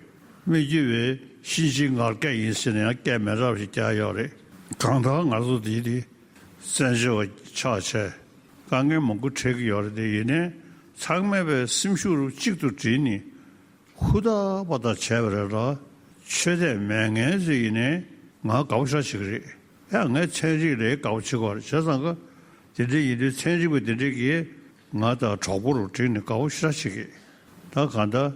སྨད་རྒྱུད་པའི་གཤིན་རྗེའི་ངར་སྐད་ཡིན་ཟེར་ནས་ཡང་སྐད་མི་འདྲ་བ་ཞིག་རྒྱག་ཡོད་རེད། གང་ལྟར་ང་ཚོ་འདི་དེ་བཙན་བྱོལ་བ་ཆགས་བྱས་དཀའ་ངལ་མང་པོ་འཕྲད་ཀྱི་ཡོད་རེད་དེ། ཡིན་ནའི་ཚང་མས་པའི་སེམས་ཤུགས་རུ་གཅིག་ཏུ་བསྒྲིལ་ནས། ཧུར་ཐག་པ་ཐག་བྱས་པ་རེད་ལ། ཆོས་དད་མེད་མཁན་ཚོ་ཡིན་ནའི་ང་དགའ་པོ་ཞེ་དྲག་བྱེད་ཀྱི་རེད། ཡང་ངས་ཚན་རིག་ལ་དགའ་པོ་བྱེད་ཀྱི་ཡོད་རེད། བྱས་ཙང་ཀ་དེ་འདྲ་ཡིན་དུས་ཚན་རིག་པ་དེ་འདྲ་གིས་ང་དང་གྲོགས་པོ་རུ་བསྒྲིགས་ནས་དགའ་པོ་ཞེ་དྲག་བྱེད་ཀྱི། ད་གང་ལྟར་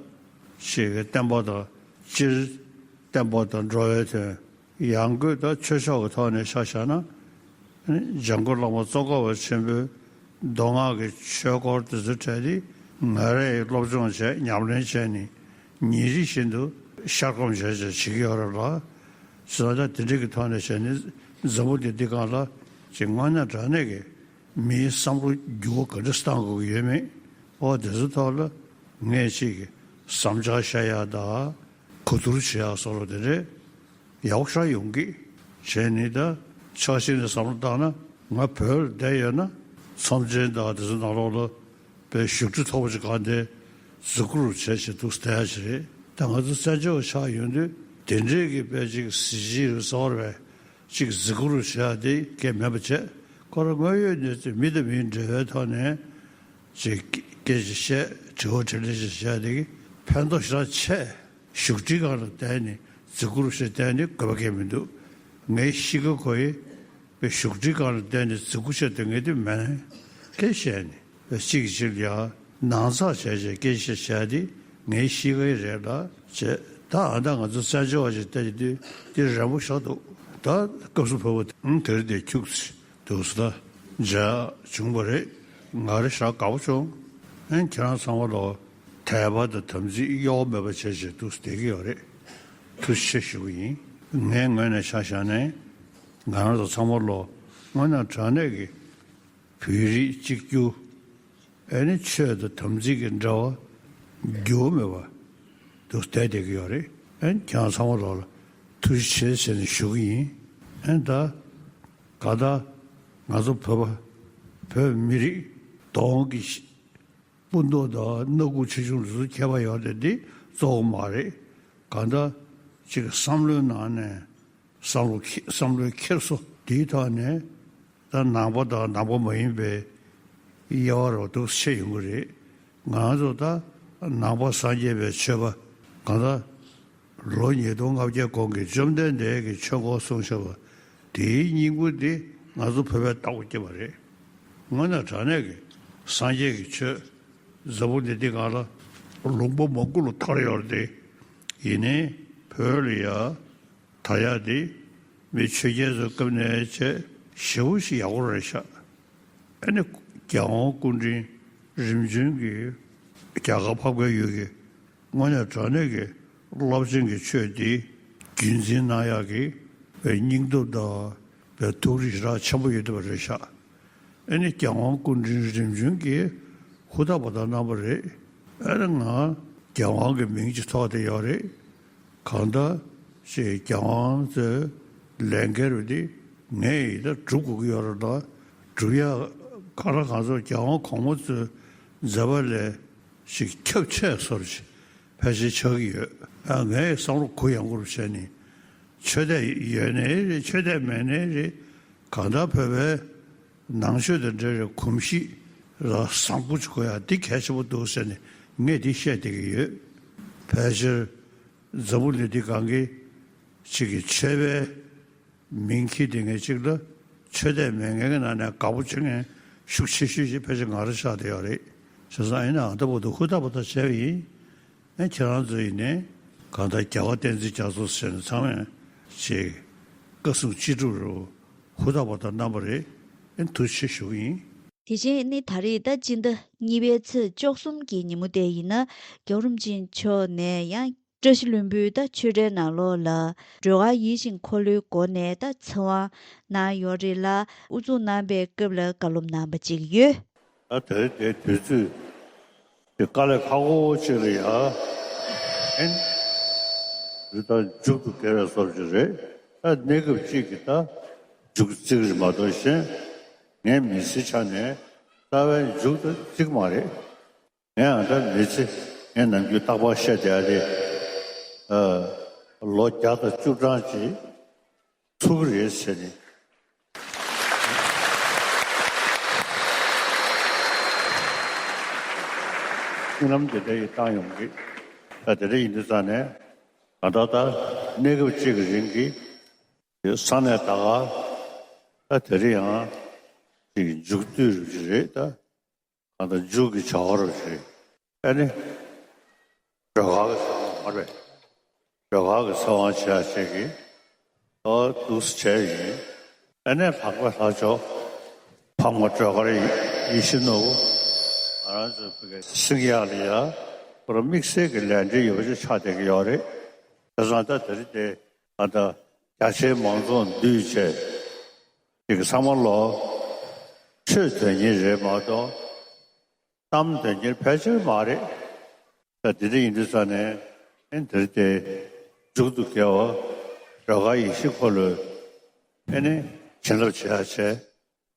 ཞིག་གི་བསྟན་པ་དང་སྤྱིར་བསྟན་པ་དང་འགྲོ་བའི་དོན། ཡང་སྒོས་ད་ཆོས་ཕྱོགས་ཀྱི་ཐོག་ནས་ཆ་བཞག་ན། འཇམ་མགོན་བླ་མ་ཙོང་ཁ་པ་ཆེན་པོའི་མདོ་སྔགས་ཀྱི་ཆོས་སྐོར་དེ་ཚོའི་གྲས་དེ་ང་རས་སློབ་སྦྱོང་བྱས་ཉམས་ལེན་བྱས་ནས་ཉིན་རེ་བཞིན་དུ་ཤར་སྒོམ་བྱས་བྱས་བྱེད་ཀྱི་ཡོད་རེད་ལ། བྱས་ཙང་ད་དེ་འདྲ་གི་ཐོག་ནས་བྱས་ནས་འཛམ་བུ་གླིང་འདི་སྒང་ལ་ཅིག་དངོས་གནས་དྲང་གནས་ཀྱི་མིའི་བསམ་བློ་འགྱུར་བ་ག་འདྲ་བཏང་དགོས་ཀྱི་ཡོད་མེད། ཨོ་དེ་ཚོའི་ཐོག་ལ་ངས་ཅིག་བསམ་འཆར་བཤད་ཡག་དང་གོ་བསྡུར་བྱེད་ཡག་སོགས་ལ་དེ་འདྲའི་ཡག་པོ་ཞེ་དྲག་ཡོང་གི། བྱས་ནས་ད་ཕྱོགས་གཅིག་ནས་བསམ་བློ་བཏང་ན་ང་བོད་ལ་བསྡད་ཡོད་ན་ཚོམས་ཆེན་དང་དེ་ཚོའི་ནང་ལོགས་ལ་དཔེ་བཞུགས་ཁྲི་མཐོ་པོ་ཅིག་གང་དེ་འཛུགས་སྐྲུན་བྱས་བྱས་འདུག་བསྡད་ཡག་ཅིག་རེད། ད་ང་ཚོ་བཙན་བྱོལ་བ་ཆགས་ཡོང་དུས་དེ་འདྲའི་གི་དཔེ་ཅིག་གཟི་བརྗིད་རུ་གསལ་བའི་ཅིག་གཟིགས་སྐོར་བྱེད་ཡག་དེ་གལ་མེད་པ་བྱས། ཁོ་རང་དངོས་ཡོད་གནས་ཚུལ་མི་དང་མིའི་འབྲེལ་བའི་ཐོག་ནས་ཅིག་སྐད་ཆ་བཤད། དྲི་བ་དྲིས་ལན་ཅིག་བྱེད་ཡག་དེ་གི་ཕན་ཐོགས་ཞེ་དྲག་ཆེ། བཞུགས་ཁྲིའི་སྒང་ལ་བསྡད་ནས་གཟིགས་སྐོར་བྱེད་བསྡད་ནས་དགོས་པ་གལ་མི་འདུག་ངའི་གཤིས་ཀ་ཁོ་ཡི་བཞུགས་ཁྲིའི་སྒང་ལ་བསྡད་ནས་གཟིགས་སྐོར་བྱེད་སྡོད་མཁན་དེ་མིན། སྐད་བཤད་ནས་གཅིག་གིས་གཅིག་ལ་ཡ་ནང་ཚགས་བྱས་བྱས་སྐད་ཆ་བཤད་དེ་ངའི་གཤིས་ཀ་ཡི་རེད་ལ་བྱས། ད་ཨ་ད་ང་ཚོ་བཙན་བྱོལ་བ་ཞིག་བལྟས་དུས་དེ་རན་པོ་ཞེ་དྲག་འདུག་ད་སྐབས་སུ་བབ་པ་དེ་རེད་དེ་ཁྱུག་ཙམ་འདུག་ཟེར། ད་མཇལ་བྱུང་བ་རེད། ང་རེ་ཞེ་དྲག་དགའ་པོ་བྱུང་། ཨན་ཁྱེད་རང་ཚང་མ་ལོ་དད་པ་དང་དམ་ཚིག་གཡོ་བ་མེད་པ་བྱས་བྱས་འདུག་བསྡད་ཀྱི་ཡོད་རེད། ཐུགས་རྗེ་ཆེ་ཞུ་གི་ཡིན། ངའི་ངོས་ནས་ཆ་བཞག་ནས་ང་རང་ཚོ་ཚང་མ་ལོ་དངོས་གནས་དྲང་གནས་ཀྱི་བོད་རིགས་གཅིག་གྱུར། ཨ་ནི་ཆོས་དང་དམ་ཚིག་གི་འབྲེལ་བ་འགྱུར་བ་མེད་པ་འདུག་བསྡད་བསྡད་ཀྱི་ཡོད་རེད། ཨ་ནི་ཁྱེད་རང་ཚང་མ་ལོ་ལ་ཐུགས་རྗེ་ཆེ་ཟེར་ནས་ཞུ་གི་ཡིན། ཨ་ནི་ད་ག་ད་ང་ཚོ་བོད་པ་བོད་མི་རིགས་གདོང་གི་སྤུ་མདོག་དང་སྣ་ཁུག་ཆེ་ཆུང་དེ་ཚོ་ཁྱད་པར་ཡོད་རེད་དེ་གཙོ་བོ་མ་རེད། གང་ལྟར་ཅིག་བསམ་བློའི་ནང་ནས་བསམ་བློ་ཁེ་བསམ་བློའི་འཁྱེར་སོ་དེའི་ཐོག་ནས་ད་ནང་པ་དང་ནང་པ་མ་ཡིན་པའི་དབྱེ་བ་རོ་འདུག་ཕྱེ་ཡོང་གི་རེད། ང་ཚོ་ད་ནང་པ་སངས་རྒྱས་པའི་ཆོས་པ་གང་ལྟར་ལོ་ཉིས་སྟོང་ལྔ་བརྒྱ་གོང་གི་བཅོམ་ལྡན་འདས་ཀྱི་ཆོས་འཁོར་གསུངས་བཞག་པ་དེའི་སྙིང་པོ་འདི་ང་ཚོ་བོད་པས་བཏགས་པ་སྐྱེས་པ་རེད། དངོས་གནས་དྲང་གནས་ཀྱི་སངས་རྒྱས་ཀྱི་ཆོས་ འཛམ་བུ་གླིང་འདི་སྒང་ལ་ལུང་པ་མང་པོ་ལ་དར་ཡོད་རེད་དེ། ཡིན་ནའི་བོད་ལ་ཡ་དར་ཡག་དེ་མི་ཆོས་རྒྱལ་ཚོའི་སྐབས་ནས་བྱས་ཞེ་པོ་ཞིག་ཡག་པོ་རེད་ཤག་ཨ་ནི་རྒྱལ་དབང་སྐུ་ཕྲེང་རིམ་བྱོན་གྱི་རྒྱ་གར་འཕགས་པའི་ཡུལ་གྱི་དངོས་གནས་དྲང་གནས་ཀྱི་རླབས་ཆེན་གྱི་ཆོས་འདི་རྒྱུན་འཛིན་གནང་ཡག་གི་སྙིང་སྟོབས་དང་ཐུགས་རིག་ཞེ་དྲག་ཆེན་པོ་ཡོད་བསྡད་པ་རེད་ཤག་ཨ་ནི་རྒྱལ་དབང་སྐུ་ཕྲེང་རིམ་བྱོན་གྱིས་ཧུར་ཐག་པ་ཐག་གནང་པ་རེད། ཨ་ནི་ང་རྒྱལ་དབང་གི་མིང་ཅིག་ཐོགས་བསྡད་ཡོད་རེད། གང་ལྟར་ཅིག་རྒྱལ་དབང་ཚོའི་ལས་འགན་རུ་འདི་ངས་ཡིན་ད་སྒྲུབ་དགོས་ཀྱི་ཡོད་རེད་ད། སྒྲུབ་ཡག་གང་ལ་གང་འཚམ་རྒྱལ་དབང་གོང་མ་ཚོའི་མཛད་པ་ལས་ཅིག་ཁྱབ་ཆེ་བཟོ་འདྲ་ཅིག་ཕལ་ཆེར་ཆགས་ཀྱི་ཡོད། ཨ་ངའི་བསམ་བློ་གུ་ཡངས་པོ་རུ་བྱས་ནས་ཆོས་དད་ཡོད་ནའི་རེད། ཆོས་དད་མེད་ནའི་རེད། གང་ལྟར་བོད་པའི་ནང་ཆོས་དང་འབྲེལ་བའི་གོམས་གཤིས་ལ་བཟང་པོ་ཅིག་དགོས་ཡག་འདི་གལ་ཆེན་པོ་འདུག་ཟེར་ནས་ངས་འདི་བཤད་བསྡད་ཀྱི་ཡོད། ཕལ་ཆེར་འཛམ་བུ་གླིང་འདི་སྒང་གི་ཅིག་གི་ཆོས་པའི་མིང་འཁྱེར་བསྡད་མཁན་ཅིག་ལ་ཆོས་དད་མེད་མཁན་གྱི་ནང་ནས་དགའ་པོ་བྱེད་མཁན་ཤུགས་ཆེ་ཤོས་ཅིག་ཕལ་ཆེར་ང་རང་ཆགས་བསྡད་ཡོད་རེད། བྱས་ཙང་ཨ་ནི་ཨ་ད་བར་དུ་ཧུར་ཐག་པ་ཐག་བྱས་པ་ཡིན། ཨ་ཁྱེད་རང་ཚོ་ཡིན་ནའི་གང་ལྟར་རྒྱལ་བ་བསྟན་འཛིན་རྒྱ་མཚོ་ཟེར་ནས་ཚང་མས་ཅིག་བཀའ་གསུང་ཅི་སྒྲུབ་རུ་ཧུར་ཐག་པ་ཐག་གནང་པ་རེད། ཨ་ཐུགས་རྗེ་ཆེ་ཞུ་གི་ཡིན། དེ་བཞིན་ནི་ད་རེས་ཟླ་སྤྱི་ཟླ་གཉིས་པའི་ཚེས་བཅུ་གསུམ་གྱི་ཉིན་མོ་དེ་ཡིན་ན་རྒྱལ་བ་རིན་པོ་ཆེ་མཆོག་ནས་ཡང་བཀྲ་ཤིས་ལྷུན་པོའི་ད་ཆོས་གྲྭའི་ནང་ལོགས་ལ་སྒྲོལ་དཀར་ཡིད་བཞིན་འཁོར་ལོའི་སྒོ་ནས་ད་ཚེ་དབང་གནང་ཡོད་རེད་ལ། དབུ་འཛུགས་གནང་པའི་སྐབས་ལ་བཀའ་སློབ་གནང་པ་ཅིག་ཡོད། ད་དེ་རིང་དེ་དུས་ཚོད་དེ་དཀའ་ལས་ཁག་པོ་ཅིག་ལ་ཡ་ཨེན་རི་ད་མཇུག་ཏུ་བསྐལ་བའི་སོབ་ཅིག་རེད། ད་གནས་སྐབས་གཅིག་གི་ད་མཇུག་བརྩིགས་རེད་མ་གཏོགས་གཞན་ངའི་མི་ཚེའི་ཆ་ནས་རྩ་བའི་མཇུག་ཏུ་བརྩིགས་མ་རེད། ངས་ཨ་ད་མི་ཚེ་ངས་ནམ་རྒྱུན་རྟག་པར་བཤད་བསྡད་ཡ་དེ། ཨ་ལོ་བརྒྱ་དང་བཅུ་གྲངས་ཅིག་ཚུགས་ཀྱི་རེད་ཟེར་ནས། སྨོན་ལམ་དེ་འདྲ་ཡི་བཏང་ཡོང་གི། ད་དེ་འདྲ་ཡིན་དུས་ཙང་ནས་ང་ད་ལྟ་གནས་སྐབས་གཅིག་གི་རིང་གི་ས་གནས་ད་ག་ད་དེ་རིང་ཡང་ཅིག་མཇུག་བསྡུ་རུ་ཅིག་རེད་ད། གང་ལྟར་མཇུག་གི་བྱ་བ་རུ་ཞིག་ཨ་ནི་སྒྲོལ་དཀར་གྱི་ཚེ་དབང་མ་རེད། སྒྲོལ་དཀར་གྱི་ཚེ་དབང་བྱེད་ཡ་ཅིག་གི་ཨོ་འདུག་སེ་བྱས་ཡིན། ཨ་ནི་འཕགས་པ་ལྷ་མཆོག་འཕགས་མ་སྒྲོལ་དཀར་ཡེ་ཤེས་ནོར་བུ་ང་རང་ཚོའི་བོད་ཀྱི་སེང་གེ་ཡག་ལ་ཡ་ཁོ་རང་དམིགས་བསལ་གྱི་ལས་འབྲེལ་ཡོད་པ་ཅིག་ཆགས་བསྡད་ཀྱི་ཡོད་རེད། བྱས་ཙང་ད་དེ་རིང་དེ་ཨ་ད་རྒྱ་ཆེའི་མང་ཚོགས་འདུས་བྱས། དེ་གི་ཚང་མ་ལོ་ཆོས་དོན་གཉེར་རེད་མ་གཏོགས་གཏམ་དོན་གཉེར་ཕལ་ཆེར་མ་རེད། ད་དེ་འདྲ་ཡིན་དུས་ཙང་ནས་ཨེ་འདིར་དེ་མཇུག་ཏུ་དགེ་བ་སྒྲོལ་དཀར་ཡེ་ཤེས་འཁོར་ལོའི་ཨེ་ནི་བྱིན་རླབས་བྱེད་ཡ་བྱས་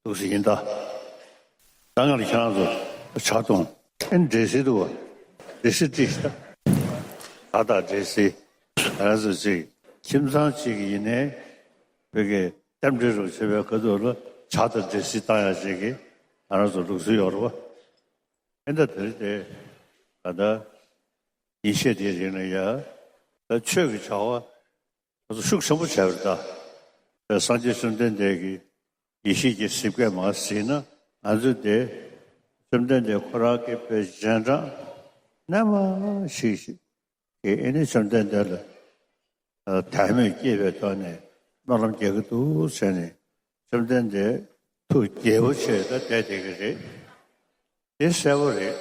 འདུག་སེ་ཡིན་ད། ད་ང་ལ་ཁྱེད་རང་ཚོ་ཇ་འཐུང་ཨེ་འདྲེ་སིལ་འདུག་བ། འདྲེ་སིལ་བཀྲིས་ཤིག་ད། ད་ད་འདྲེ་སིལ་ང་རང་ཚོ་ཅིག་ཁྱིམ་ཚང་ཅིག་ཡིན་ནའི་བོད་ཀྱི་རྟེན་འབྲེལ་རུ་བྱེད་པའི་ཁ་ཐུག་ལ་ཇ་དང་འདྲེ་སིལ་བཏང་ཡ་ཅིག་གི་ང་རང་ཚོ་ལུགས་སྲོལ་ཡོད་རེད་བ། ཨེ་ད་དེ་རེད་དེ། ད་ད་ཉིན་ཤས་དེའི་རིང་ལ་ཡ་ད་ཆོས་ཀྱི་བྱ་བ་ང་ཚོ་ཤུགས་ཆེན་པོ་བྱས་པ་རེད་ད། ད་སངས་རྒྱས་བཅོམ་ལྡན་འདས་ཀྱི་ཡེ་ཤེས་ཀྱི་གཟིགས་པས་མར་གཟིགས་ན་ང་ཚོས་དེ་བཅོམ་ལྡན་འདས་ཁོ་རང་གི་དཔེ་རྗེས་འབྲང་རྣལ་མ་ཞིག་ཞིག་གིས་ཨེ་ནི་བཅོམ་ལྡན་འདས་ལ་དད་མོས་སྐྱེས་པའི་ཐོག་ནས་སྨོན་ལམ་རྒྱག་གི་འདུག་ཟེར་ནས་བཅོམ་ལྡན་འདས་ཐུགས་དགྱེས་པོ་བྱས་ད་བསྡད་བསྡད་ཀྱི་རེད། དེ་གསལ་པོ་རེད།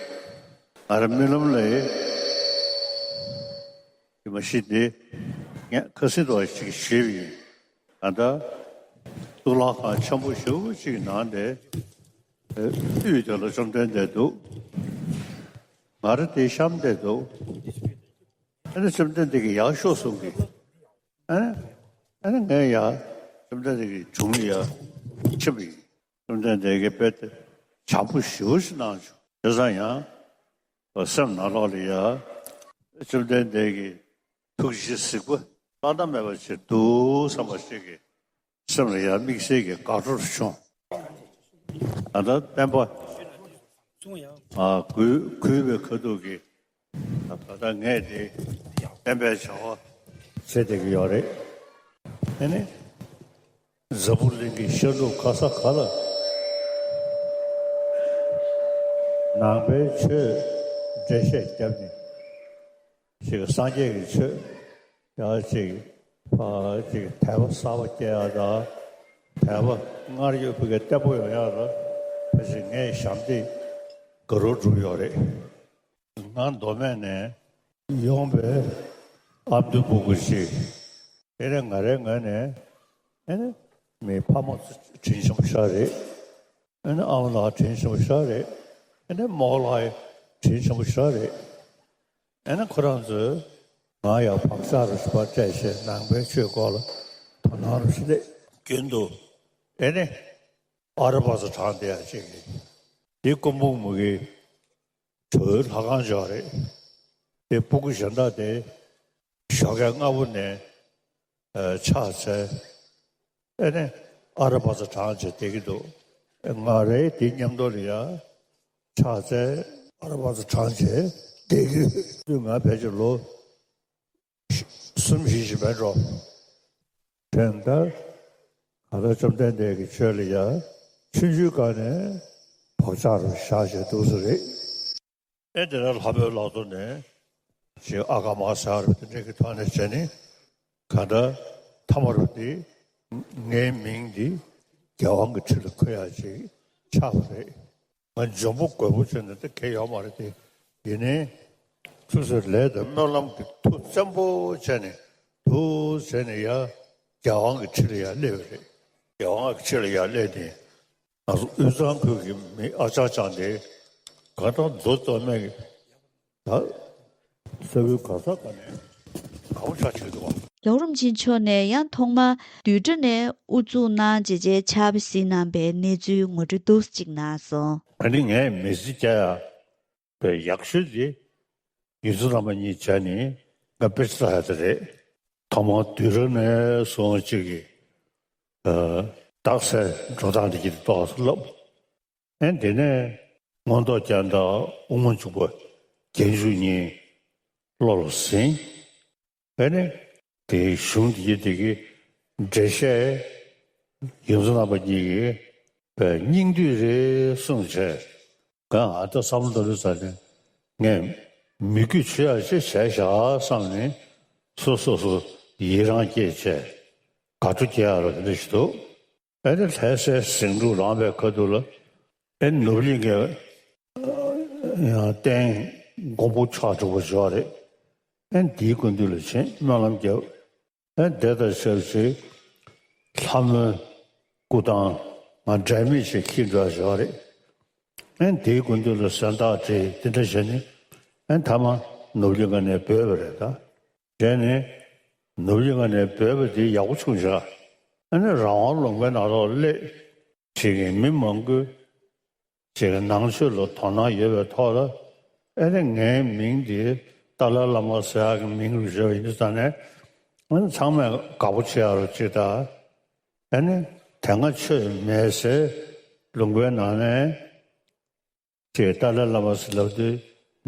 ང་རང་རྨི་ལམ་ལ་ཡི་མ་གཞི་དེ་ངས་ཁ་སང་དུ་ཞིག་ཞུས་པ་ཡིན། ད་ལྟ་གཙུག་ལག་ཁང་ཆེན་པོ་ཞེ་པོ་ཅིག་ནང་དེ་དབུས་དེ་ལ་བཅོམ་ལྡན་འདས་འདུག་ང་རང་དེ་བཤམས་བསྡད་འདུག་ཨ་ནི་བཅོམ་ལྡན་འདས་ཀྱིས་ཡར་ཤོག་གསུང་གི། ཨ་ནི་ཨ་ནི་ངས་ཡར་བཅོམ་ལྡན་འདས་ཀྱི་དྲུང་ལ་ཡར་ཕྱིན་པ་ཡིན། བཅོམ་ལྡན་འདས་ཀྱིས་དཔེ་དེ་བྱམས་པོ་ཞེ་པོ་ཞིག་གནང་བྱུང་། བྱས་ཙང་ཡང་སེམས་ནང་ལོགས་ལ་ཡ་བཅོམ་ལྡན་འདས་ཀྱི་ཐུགས་རྗེ་གཟིགས་པ་བླ་ན་མེད་པ་ཞིག་འདུག་བསམ་པ་ཞིག་གི་སེམས་ལ་ཡ་དམིགས་བསལ་གྱི་དགའ་སྤྲོ་བྱུང་། ད་ལྟ་བསྟན་པ་ཨ་གུས་གུས་པའི་ཁ་ཐུག་གི་ད་ལྟ་ངས་དེ་བསྟན་པའི་བྱ་བ་བྱེད་བསྡད་ཀྱི་ཡོད་རེད། དེ་ནི་འཛམ་བུ་གླིང་གི་ཤར་ནུབ་ག་ས་ག་ལ་ནང་པའི་ཆོས་ འགྲེལ་བཤད་བརྒྱབ་ནས་ཅིག་སངས་རྒྱས་ཀྱི་ཆོས་ཡང་ཅིག་ཨ་ཅིག་དད་པ་གསར་པ་སྐྱེ་ཡ་དང་། དད་པ་སྔར་ཡོད་པའི་བརྟན་པོ་ཡོང་ཡ་ལ་ཕལ་ཆེར་ངས་ཞབས་འདེགས་དགའ་རབ་བསྒྲུབས་ཡོད་རེད། ང་མདོ་སྨད་ནས་ཡོང་པའི་ཨ་མདོའི་སྤུ་གུ་ཞིག་དེ་ནས་ང་རའི་ངོས་ནས་ཨེ་ནི་མི་ཕ་མ་དྲིན་ཆེན་པོ་ཞིག་རེད། ཨེ་ནི་ཨ་མ་ལགས་དྲིན་ཆེན་པོ་ཞིག་རེད། ཨེ་ནི་རྨོ་ལགས་དྲིན་ཆེན་པོ་ཞིག་རེད། ཨེ་ནི་ཁོ་རང་ཚོས་ང་ཡང་བག་ཆགས་རུ་ཞིག་པ་སྤྲད་བྱས་ནང་པའི་ཆོས་སྐོར་ལ་དོ་སྣང་རུ་ཞིག་སླེབས། རྒྱུན་དུ་ཨེ་ནི་ཨ་ར་པ་ས་དྲངས་བསྡད་ཡ་ཅིག་རེད། དེ་སྐུ་འབུམ་མུ་གེ་ཇོ་བོའི་ལྷ་ཁང་ཞིག་རེད། དེ་སྤུ་གུ་གཞན་དག་དེ་ཞོགས་ཀས་སྔ་པོ་ནས་ཨ་ཕྱག་འཚལ། ཨེ་ནས་ཨ་ར་པ་ས་དྲངས་བྱས་བསྡད་ཀྱི་འདུག་ང་རེད་དེ་མཉམ་དུ་ལ་ཡ་ཕྱག་འཚལ། ཨ་ར་པ་ས་དྲངས་བྱས་བསྡད་ཀྱི་འདུག་ང་ཕལ་ཆེར་ལོ་གསུམ་བཞི་ཞིག་མེད་འགྲོ། དོན་ལྟར་གང་ལྟར་བཅོམ་ལྡན་འདས་ཀྱི་ཆོས་ལ་ཡ་ཆུང་ཆུང་སྒང་ནས་བག་ཆགས་རུ་བཞག་བྱས་འདུག་ས་རེད། ཨེ་དེ་ནས་ལྷ་མོའི་ལག་ཏུ་ནས་ཅིག་ཨ་ཀ་མ་ཟེར་བ་དེ་འདྲ་གི་ཐོག་ནས་བྱས་ནས་གང་ལྟར་ཐ་མ་རུ་དེ་ངའི་མིང་འདི་རྒྱལ་དབང་གི་ཁྲི་ལ་འཁོད་ཡ་ཅིག་ཆགས་པ་རེད། ང་འཇོན་པོ་རྒོད་པོ་བྱས་ནས་དེ་གལ་ཡོད་མ་རེད་དེ། ཡིན་ནའི་ཆུ་ཚོད་ལས་དང་སྨོན་ལམ་གྱི་མཐུ་བཙན་པོ་བྱས་ནས་འདུག་བྱས་ནས་ཡ་རྒྱལ་དབང་གི་ཁྲི་ལ་ཡ་སླེབས་པ་རེད། རྒྱལ་དབང་གི་ཁྲི་ལ་ཡ་སླེབས་ནས། ང་ཚོ་དབུས་གཙང་ཁུལ་གྱི་མི་ཨ་ཅག་ཅག་འདི་ག་ད་མཛོ་བཙོ་མས་ཀྱི་ད་ས་ཁུལ་ག་ས་ག་ནས་ག་བ་ཆ་ཆེ་འདུག་བ། རྒྱལ་བ་རིན་པོ་ཆེ་མཆོག་ནས་ཡང་ཐོག་མ་བསྡུས་གྲྭ་ནས་དབུ་བཙུགས་གནང་བྱས་བྱས་ཕྱག་དཔེ་གཟིགས་གནང་པའི་གནས་ཚུལ་ངོ་སྤྲོད་ཏོག་ཙམ་ཅིག་གནང་སོང་། ཨ་ནི་ངས་མི་ཚེ་སྐྱེལ་ཡ་པའི་ཡག་ཤོས་དེ་ཡུལ་ཚོ་རྣམ་པ་གཉིས་བྱས་ནས་ང་དཔེ་ཆ་ལྟ་ཡ་དེ་རེད། ཐོག་མར་བསྡུས་གྲྭ་ནས་སོང་ཅིག་གི་ཨ་རྟགས་གསལ་འགྲོ་སྟངས་དེ་གྱིས་ཏོག་ཙམ་བསླབ། ཨེ་དེ་ནས་མངོན་རྟོགས་རྒྱན་དང་དབུ་མ་འཇུག་པ་རྒྱན་འཇུག་གཉིས་བློ་ལ་ཟིན། ཨེ་ནས་དེའི་གཞུང་དེ་གྱིས་དེ་གི་འགྲེལ་བཤད་ཡུལ་ཚོ་རྣམ་པ་གཉིས་ཀྱིས་པའི་སྙིང་བསྡུས་རེད་གསུངས་བྱས། ང་ཨ་ད་བསམ་བློ་འདི་ལ་ཟ་ནས་ངས་མི་རྒྱུད་ཆུ་ཡག་ཅིག་བྱས་བཞག་བསམ་ནས་སོ་སོ་སོ་ཡི་རང་སྐྱེས་བྱས་དགའ་སྤྲོ་སྐྱེ་ཡག་ལ་དེ་འདྲ་ཞིག་འདུག་ཨེ་ནི་ལྷ་སའི་ཟིང་འཁྲུག་ལངས་པའི་ཁ་ཐུག་ལ་ཨེ་ནི་ནོར་བུ་གླིང་གི་ཡང་རྟེན་མགོན་པོ་ཕྱག་དྲུག་པ་བཞུགས་པ་རེད། ཨེ་ནི་དེའི་སྐུ་མདུན་ལ་ཕྱིན་སྨོན་ལམ་བརྒྱབ། ཨེ་ནི་དེ་དང་ཆབས་ཅིག་ལྷ་མོའི་སྐུ་ཐང་ང་འབྲལ་མེད་ཅིག་འཁྱེར་འགྲོ་བཞུགས་པ་རེད། ཨེ་ནི་དེའི་སྐུ་མདུན་ལ་གཟེངས་རྟགས་བྲིས་དེ་འདྲ་བྱས་ནས་ཨེ་ནི་མཐའ་མ་ནོར་བུ་གླིང་ཁ་ནས་བྲོས་པ་རེད་ད། བྱས་ནས་ནོར་བུ་གླིང་ཁ་ནས་བྲོས་པ་དེ་ཡག་པོ་བྱུང་བཞག་ཨ་ནི་རང་དབང་ལུང་པའི་ནང་ལོགས་སླེབས། ཅིག་གི་མི་མང་པོས་ཅིག་གི་ནང་ཆོས་ལ་དོ་སྣང་ཡོད་པའི་ཐོག་ལ་ཨ་ནི་ངའི་མིང་འདི་ཏཱ་ལའི་བླ་མ་ཟེར་ཡག་གི་མིང་རུ་བཞག་ཡིན་དུས་ཙང་ནས་ཨ་ནི་ཚང་མས་དགའ་པོ་བྱེད་ཡག་རུ་ཅིག་ད་ཨ་ནི་དེ་སྔ་ཆོས་མེད་ཟེར་ལུང་པའི་ནང་ནས། ཅེས་ཏཱ་ལའི་བླ་མ་ཟེར་ལབ་དུས་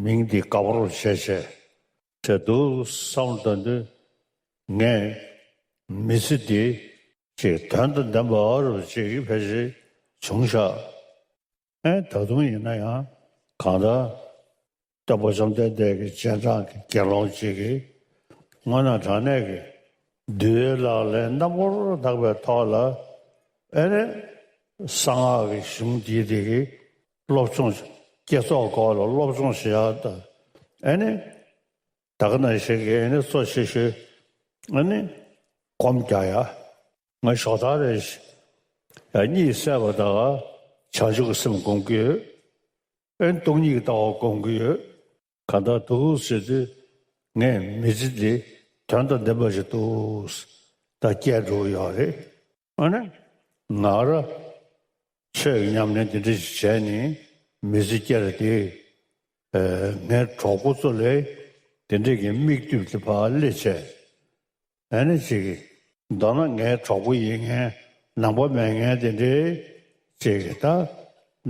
མིང་འདི་དགའ་པོ་རུ་བྱས་བྱས་བྱས་འདུག་བསམ་བློ་བཏང་དུས་ངས་མི་ཚེ་འདི་ཅེས་དོན་དང་ལྡན་པ་རུ་ཅིག་ཕལ་ཆེར་བྱུང་ཤག་ཨེ་ད་དུང་ཡིན་ན་ཡང་གང་ལྟར་སྟོན་པ་བཅོམ་ལྡན་འདས་ཀྱི་རྗེས་འབྲང་གི་དགེ་སློང་ཅིག་གིས་དངོས་གནས་དྲང་གནས་ཀྱི་འདུལ་བའི་ལག་ལེན་རྣམ་པར་དག་པའི་ཐོག་ལ་ཨེ་ནས་གསང་སྔགས་ཀྱི་གཞུང་འདིའི་དེ་གི་སློབ་སྦྱོང་བསྐྱེད་རྫོགས་སྐོར་ལ་སློབ་སྦྱོང་བྱེད་ཡག་དང་ཨེ་ནས་ད་ག་ནང་བཞིན་གྱི་ཨེ་ནས་གཙོ་ཆེ་ཤོས་ཨེ་ནས་སྒོམ་རྒྱག་ཡ། ང་ཞོགས་ཐག་རེ་ཞིག་གཉིད་སད་པ་དང་བྱང་ཆུབ་ཀྱི་སེམས་སྒོམ་གྱི་ཡོད། ཨེ་སྟོང་ཉིད་ཀྱི་ལྟ་བ་སྒོམ་གྱི་ཡོད། གང་ལྟར་འདུག་ཟེར་དུས་ངས་མི་ཚེ་འདི་དོན་དང་ལྡན་པ་ཞིག་འདུག་ད་སྐྱེལ་འགྲོ་གི་ཡོད་རེད། ཨ་ནི་ང་ར་ཆོས་ཀྱི་ཉམས་ལེན་འདི་འདྲ་ཞིག་བྱས་ནས་མི་ཚེ་སྐྱེལ་དེ་ངའི་གྲོགས་པོ་ཚོ་ལས་དེ་འདྲས་ཀྱི་མིག་ལྟོས་ཀྱི་ཕར་སླེབས་བྱས། ཨ་ནི་ཅིག་གིས་མདོར་ན་ངའི་གྲོགས་པོ་ཡིན་མཁན་ནང་པ་མེད་མཁན་དེ་འདྲའི་ཅིག་གིས་ད་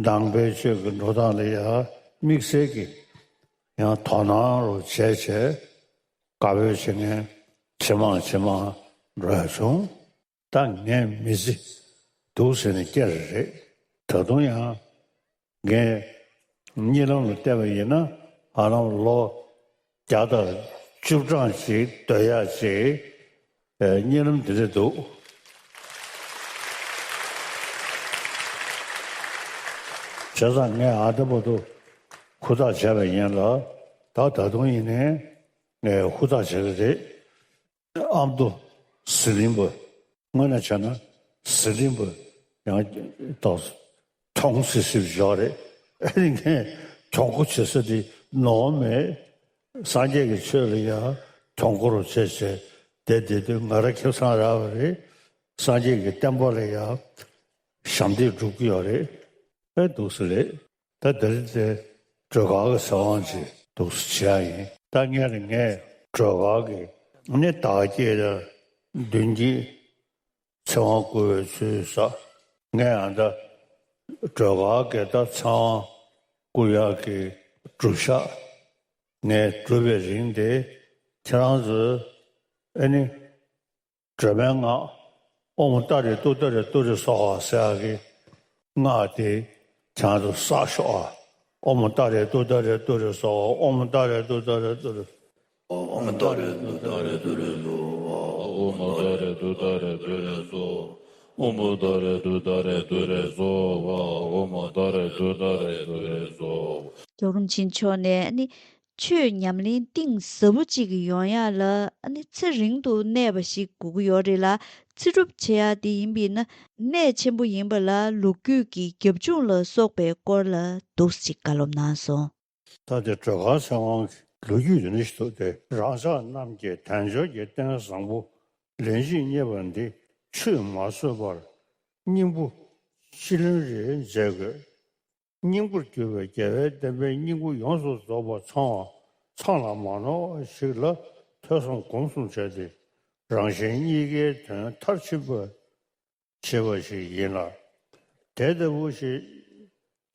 ནང་པའི་ཆོས་ཀྱི་འགྲོ་སྟངས་ལ་ཡང་དམིགས་བསལ་གྱི་ཡང་དོ་སྣང་རུ་བྱས་བྱས་དགའ་འབོད་བྱེད་མཁན་ཇེ་མང་ཇེ་མང་འགྲོ་ཡ་བྱུང་། ད་ངའི་མི་ཚེ་འདུག་ཟེར་ནས་བསྐྱལ་རེད། ད་དུང་ཡང་ངས་གཉིད་ལམ་ལ་བལྟས་པ་ཡིན་ན་ ཧ་ལམ་ལོ་བརྒྱ་དང་བཅུ་གྲངས་ཅིག་སྡོད་ཡག་ཅིག་གཉིད་ལམ་དེ་འདྲ་འདུག། བྱས་ཙང་ངས་ཨ་ད་བར་དུ་ཧུར་ཐག་བྱས་པ་ཡིན་ལ། ད་ད་དུང་ཡིན་ནའི་ངས་ཧུར་ཐག་བྱེད་ཀྱི་རེད། ཨ་མདོ་ཟི་ལིང་པ། དངོས་གནས་བྱས་ན་ཟི་ལིང་པ་ཡང་ཏོག་གྱོང་སི་སི་བཞག་རེད། ཨ་ནི་ངས་གྱོང་གུ་བྱེད་ས་དེ་ནོར་མེད། སངས་རྒྱས་ཀྱི་ཆོས་ལ་ཡང་གྱོང་གུ་རུ་བྱས་བྱས་བསྡད་བསྡད་དུས་ང་རང་ཁེ་བཟང་རག་པ་རེད། སངས་རྒྱས་ཀྱི་བསྟན་པ་ལ་ཡང་ཞབས་འདེགས་སྒྲུབ་ཀྱི་ཡོད་རེད། ཨེ་འདུག་སེ་རེད། ད་དེ་རིང་དེ་སྒྲོལ་དཀར་གྱི་ཚེ་དབང་ཅིག་འདུག་སེ་བྱེད་ཡ་ཡིན། ད་སྔོན་ལ་ངས་སྒྲོལ་དཀར་གྱི་ནི་བདག་བསྐྱེད་དང་མདུན་བསྐྱེད་ཚེ་དབང་བསྐུར་བའི་ཚུལ་བསགས། ངས་ཨ་ད་སྒྲོལ་དཀར་གྱི་ད་ཚེ་དབང་བསྐུར་ཡག་གི་སྒྲུབ་ཞག་ངས་སྒྲུབ་པའི་རིང་དེ་ཁྱེད་རང་ཚོས་ཨེ་ནི། སྒྲོལ་མའི་སྔགས། ཨོཾ་ཏཱ་རེ་ཏུཏྟཱ་རེ་ཏུ་རེ་སྭཱ་ཧཱ་ཟེར་ཡག་གི་སྔགས་དེ་ཁྱེད་ཚོ་བསགས་ཤོག་ཨ། ཨོཾ་ཏཱ་རེ་ཏུཏྟཱ་རེ་ཏུ་རེ་སྭཱ་ཧཱ། ཨོཾ་ཏཱ་རེ་ཏུཏྟཱ་རེ་ཏུ་རེ། ཨོཾ་ཏཱ་རེ་ཏུཏྟཱ་རེ་ཏུ་རེ་སྭཱ་ཧཱ། ཨོཾ་ཏཱ་རེ་ཏུཏྟཱ་རེ་ཏུ་རེ་སྭཱ་ཧཱ། ཨོཾ་ཏཱ་རེ་ཏུཏྟཱ་རེ་ཏུ་རེ་སྭཱ་ཧཱ། ཨོཾ་ཏཱ་རེ་ཏུཏྟཱ་རེ་ཏུ་རེ་སྭཱ་ཧཱ། རྒྱལ་བ་རིན་པོ་ཆེ་མཆོག་ནས་ནི། ཆོས་ཉམས་ལེན་གཏིང་ཟབ་པོ་གཅིག་གི་ཡོང་ཡག་ལ་ཨ་ནི་ཚེ་རིང་དུ་གནས་པ་ཞིག་དགོས་ཀྱི་ཡོད་རེད་ལ། ཚེ་སྒྲུབ་བྱེད་ཡག་དེ་ཡིན་པས་ན་གནད་ཆེན་པོ་ཡིན་པ་ལ་ལོ་རྒྱུས་ཀྱི་རྒྱབ་ལྗོངས་ལ་སོགས་པའི་སྐོར་ལ་འདུག་སེ་བཀའ་སློབ་གནང་སོང་། ད་དེ་སྒྲོལ་དཀར་ཚེ་དབང་གི་ལོ་རྒྱུས་དེ་འདྲ་ཞིག་འདུག་སྟེ། རང་ཅག་རྣམས་ཀྱི་དལ་འབྱོར་གྱི་རྟེན་བཟང་པོ་ལན་གཅིག་རྙེད་པ་འདི་ཆུད་མ་ཟོས་པར་སྙིང་པོ་ཅི་ལོན་རེ་མཛད་དགོས། སྙིང་པོར་གྱུར་པའི་རྒྱལ་བའི་བསྟན་པའི་སྙིང་པོ་ཡོངས་སུ་རྫོགས་པ་ཚང་བ་ཚང་ལ་མ་ནོར་བ་ཞིག་ལ་ཐོས་བསམ་སྒོམ་གསུམ་བྱས་ཏེ་རང་གཞན་གཉིས་ཀའི་དོན་མཐར་ཕྱིན་པར་བྱེད་པ་ཞིག་ཡིན་ལ། དེ་ལྟ་བུ་ཞིག་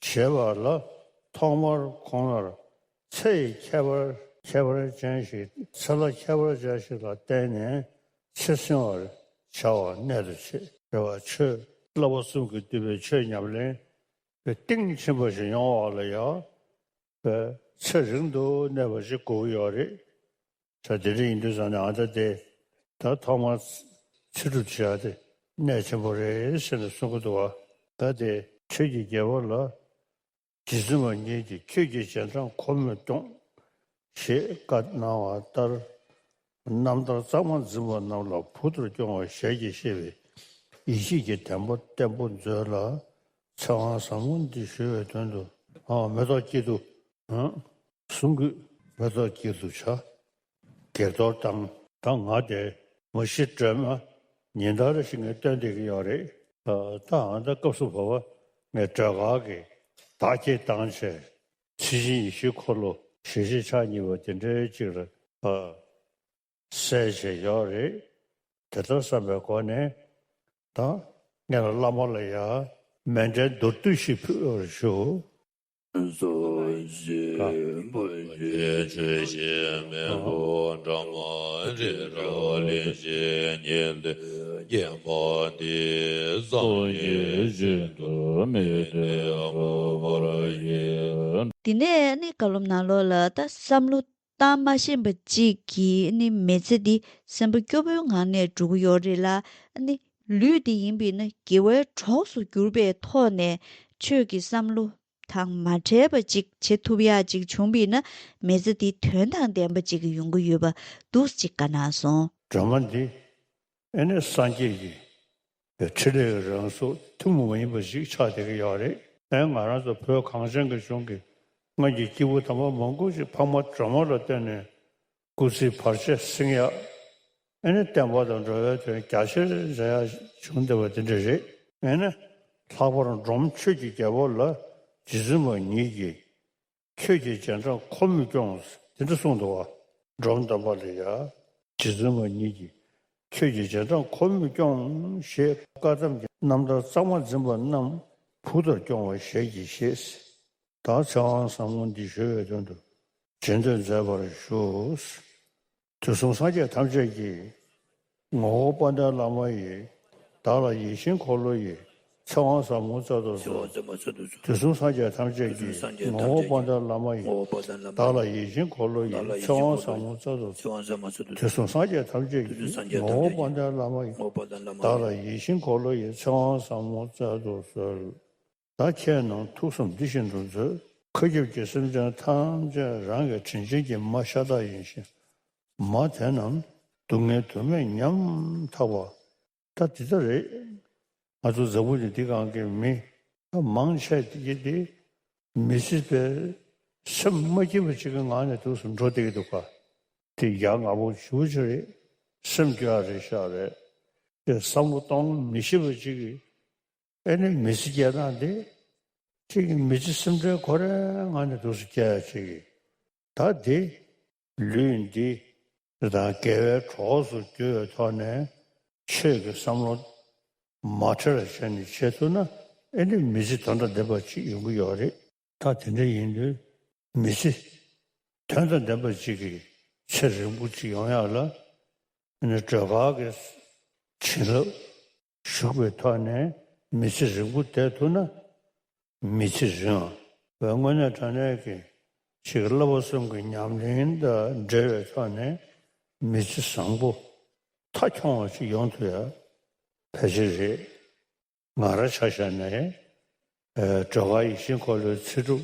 བྱེད་པ་ལ་ཐོག་མར་ཁོང་ལ་ཚེ་ཡི་ཁྱད་པར་ཁྱད་པར་ཅན་ཞིག་ཚེ་ལ་ཁྱད་པར་ཅན་ཞིག་ལ་བརྟེན་ནས་ཚེ་བསྲིང་བར་བྱ་བ་གནད་དུ་ཆེ་བ། ཆོས་བསླབ་པ་གསུམ་གྱིས་བསྡུས་པའི་ཆོས་ཉམས་ལེན། པའི་གཏིང་ཕྱིན་པ་ཞིག་ཡོང་བ་ལ་ཡང་པའི་ཚེ་རིང་དུ་གནས་པ་ཞིག་དགོས་ཀྱི་ཡོད་རེད། ད་དེ་འདྲ་ཡིན་དུས་ཙང་ནས་ཨ་ད་དེ་ད་ཐོག་མར་ཚེ་སྒྲུབ་བྱེད་ཡ་དེ་གནད་ཆེན་པོ་རེད་ཟེར་ནས་གསུང་གི་འདུག་བ། ད་དེ་ཆོས་ཀྱི་རྒྱལ་པོ་ལ་རྗེ་བཙུན་མ་ཉིད་ཀྱིས་ཁྱོད་ཀྱི་རྗེས་འབྲང་ཁོ་མོས་སྐྱོངས། ཞེས་བཀའ་གནང་བ་ལྟར། རྣམ་ཐར་གཙང་མ་འཛིན་པ་རྣམས་ལ་བུ་ལྟར་སྐྱོང་བར་ཞལ་གྱིས་བཞེས་པའི་ཡེ་ཤེས་ཀྱི་བདེན་པ་བརྟན་པོ་མཛོད་ལ་ཚེ་དབང་ཟབ་མོ་འདི་ཞུ་བའི་དོན་དུ། ཨ་མེ་ཏོག་སྐྱིད་སྡུག་ཨ་གསུང་དགོས། མེ་ཏོག་སྐྱིད་སྡུག་བྱ་བགེགས་གཏོར་དང་། ད་ང་དེ་མ་གཞི་སྒྲོལ་མ་ཉིན་ལྟར་ཞིག་ངས་སྟོན་བསྡད་ཀྱི་ཡོད་རེད། ད་ཨ་ད་སྐབས་སུ་བབ་པ་ངས་སྒྲོལ་དཀར་གྱི་བདག་བསྐྱེད་བཏང་བྱས། ཚུལ་ཆེན་ཡེ་ཤེས་འཁོར་ལོ་ཞེ་ཤེས་ཕྱག་གཉིས་པ་དེ་འདྲའི་ཅིག་ལ་ཨ་གསལ་བྱེད་ཡོད་རེད། དེ་ལྟར་བསམ་པའི་སྒོ་ནས་ད་ངེད་ལ་བླ་མ་ལ་ཡང་མཎྜལ་མདོར་བསྡུས་ཤིག་ཕུལ་བར་ཞུ། དེ་ནས་ནི་བཀའ་སློབ་ནང་ལོགས་ལ་ད་བསམ་བློ་བཏང་མ་ཤེས་པ་གཅིག་གིས་ནི་མི་ཚེ་འདི་སེམས་པ་སྐྱོ་པོའི་ངང་ནས་འགྲོ་གི་ཡོད་རེད་ལ། ནི་ལུས་འདི་ཡིན་པས་ན་དགེ་བའི་གྲོགས་སུ་གྱུར་པའི་ཐོག་ནས་ཆོས་ཀྱི་བསམ་བློ་དང་མ་བྲལ་བ་ཅིག་བྱེད་ཐུབ་ཡག་ཅིག་བྱུང་པས་ན་མི་ཚེ་འདི་དོན་དང་ལྡན་པ་ཅིག་ཡོང་གི་ཡོད་པ་འདུག་ཅིག་བཀའ་གནང་སོང་། སྒྲོལ་མ་འདི་ཨེ་ནས་སངས་རྒྱས་ཀྱི་འཕྲིན་ལས་ཀྱི་རང་གཟུགས་ཐུན་མོང་མ་ཡིན་པ་ཞིག་ཆགས་བསྡད་ཀྱི་ཡོད་རེད། ཨེ་ང་རང་ཚོ་བོད་གངས་ཅན་གྱི་ལྗོངས་ཀྱི་སྔོན་གྱི་སྐྱེས་བུ་དམ་པ་མང་པོ་ཞིག་འཕགས་མ་སྒྲོལ་མ་ལ་བརྟེན་ནས་སྐུ་ཚེའི་བར་ཆད་སེལ་ཡག་ཨེ་ནས་བསྟན་པ་དང་འགྲོ་བའི་དོན་རྒྱ་ཆེར་མཛད་ཡག་བྱུང་བསྡད་པ་དེ་འདྲ་རེད། ཨེ་ནས་ལྷག་པར་འབྲོམ་ཆོས་ཀྱི་རྒྱལ་པོ་ལ་རྗེ་བཙུན་མ་ཉིད་ཀྱིས། ཁྱོད་ཀྱི་རྗེས་འབྲང་ཁོ་མོས་སྐྱོངས། དེ་འདྲ་གསུངས་འདུག་བ། འབྲོམ་དམ་པ་ལ་ཡ། རྗེ་བཙུན་མ་ཉིད་ཀྱིས། ཁྱོད་ཀྱི་རྗེས་འབྲང་ཁོ་མོས་སྐྱོངས་ཞེས་བཀའ་གདམས་ཀྱི་རྣམ་ཐར་གཙང་མ་འཛིན་པ་རྣམས་བུ་ལྟར་སྐྱོང་བར་ཞལ་གྱིས་བཞེས། བདག་ཚེ་དབང་ཟབ་མོ་འདི་ཞུ་བའི་དོན་དུ་བྱིན་དུ་མཛད་པར་ཞུ། དུས་གསུམ་སངས་རྒྱས་ཐམས་ཅད་ཀྱི། ངོ་བོ་དཔལ་ལྡན་བླ་མ་ཡི། བདག་ལ་ཡིད་བཞིན་འཁོར་ལོ་ཡི། ཚེ་དབང་ཟབ་མོ་སྩལ་དུ་གསོལ། དུས་གསུམ་སངས་རྒྱས་ཐམས་ཅད་ཀྱི། ངོ་བོ་དཔལ་ལྡན་བླ་མ་ཡི། བདག་ལ་ཡིད་བཞིན་འཁོར་ལོ་ཡི། ཚེ་དབང་ཟབ་མོ་སྩལ་དུ་གསོལ། དུས་གསུམ་སངས་རྒྱས་ཐམས་ཅད་ཀྱི། ངོ་བོ་དཔལ་ལྡན་བླ་མ་ཡི། བདག་ལ་ཡིད་བཞིན་འཁོར་ལོ་ཡི། ཚེ་དབང་ཟབ་མོ་སྩལ་དུ་གསོལ། བདག་ཁྱེད་རྣམས་ཐུགས་བསམ་འདི་བཞིན་དུ་མཛོད། མཁའ་ཁྱབ་ཀྱི་སེམས་ཅན་ཐམས་ཅད་རང་གི་དྲིན་ཅན་གྱི་མ་ཤ་སྟག་ཡིན་ཞིང་། མ་དེ་རྣམས་སྡུག་བསྔལ་དུ་མས་ཉམ་ཐག་པ། ད་འདི་ལྟར་རེད། ང་ཚོ་འཛམ་བུ་གླིང་འདི་སྒང་གི་མི་ད་མང་ཆེ་དེ་གི་དེ་མི་ཚེ་པའི་སེམས་མ་སྐྱིད་པ་ཅིག་གི་ངང་ནས་དུས་སུ་འགྲོ་བསྡད་ཀྱི་འདུག་ག་དེ་ཡ་ང་པོ་ཞུ་ཅི་རེད། སེམས་སྐྱོ་ཡ་རེད་ཤག་རེད། དེ་བསམ་བློ་གཏོང་མི་ཤེས་པ་ཅིག་གི་ཨེ་ནི་མི་ཚེ་སྐྱེལ་སྟངས་དེ་ཅིག་གི་མི་ཚེ་སེམས་ཁྲལ་ཁོ་རའི་ངང་ནས་དུས་སུ་སྐྱེལ་ཡ་ཅིག་གི་ད་དེ། ལུས་འདི་དང་དགེ་བའི་གྲོགས་སུ་གྱུར་བའི་ཐོག་ནས་ཆོས་ཀྱི་བསམ་བློ་མ་བྲལ་བ་བྱས་ནས་བྱེད་ཐུབ་ན་ཨེ་ནི་མི་ཚེ་དོན་དང་ལྡན་པ་ཅིག་ཡོང་གི་ཡོད་རེད། ད་དེ་འདྲ་ཡིན་དུས་མི་ཚེ་དོན་དང་ལྡན་པ་ཅིག་གི་ཚེ་རིང་པོ་ཅིག་ཡོང་ཡག་ལ་ཨེ་ནི་སྒྲོལ་དཀར་གྱི་བྱིན་རླབས་ཞུགས་པའི་ཐོག་ནས་མི་ཚེ་རིང་པོ་བསྡད་ཐུབ་ན། མི་ཚེ་རིང་བའི་དངོས་གནས་དྲང་གནས་ཀྱི་ཞིག་བསླབ་པ་གསུམ་གྱི་ཉམས་ལེན་དང་འབྲེལ་བའི་ཐོག་ནས་མི་ཚེ་བཟང་པོ་མཐའ་འཁྱོངས་པ་ཞིག་ཡོང་ཐུབ་ཡ་ཕལ་ཆེར་རེད། ང་རང་ཆ་བཞག་ནས་སྒྲོལ་དཀར་ཡིད་བཞིན་འཁོར་ལོའི་ཚེ་སྒྲུབ་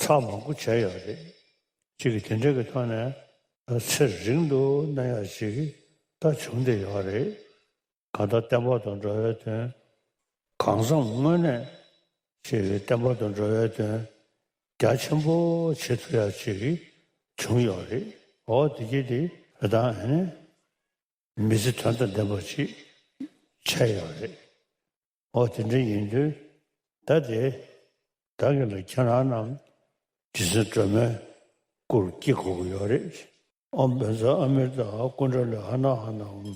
ཚར་མང་པོ་བྱས་ཡོད་རེད། ཅིག་གིས་དེ་འདྲ་གི་ཐོག་ནས་ཚེ་རིང་དུ་གནང་ཡ་ཞིག་ད་བྱུང་བསྡད་ཡོད་རེད། གང་ལྟར་བསྟན་པ་དང་འགྲོ་བའི་དོན། གང་འཚམ་དངོས་གནས་ཞིག་གིས་བསྟན་པ་དང་འགྲོ་བའི་དོན་རྒྱ་ཆེན་པོ་བྱེད་ཐུབ་ཡ་ཞིག་བྱུང་ཡོད་རེད། འོ་དེ་གྱིས་དེ་རེ་དང་ཨེ་ནས་མི་ཚེ་དོན་དང་ལྡན་པ་ཞིག་བྱས་ཡོད་རེད། འོ་དེ་འདྲ་ཡིན་དུས་ད་དེ་ད་གིན་ལ་ཁྱེད་རང་རྣམས་རྗེ་བཙུན་སྒྲོལ་མའི་སྐུར་སྐྱེ་དགོས་ཀྱི་ཡོད་རེད། ཨོཾ་བཛྲ་ཨ་མྲྀ་ཏ་ཀུཎྜ་ལི་ཧ་ན་ཧ་ན་ཨོཾ།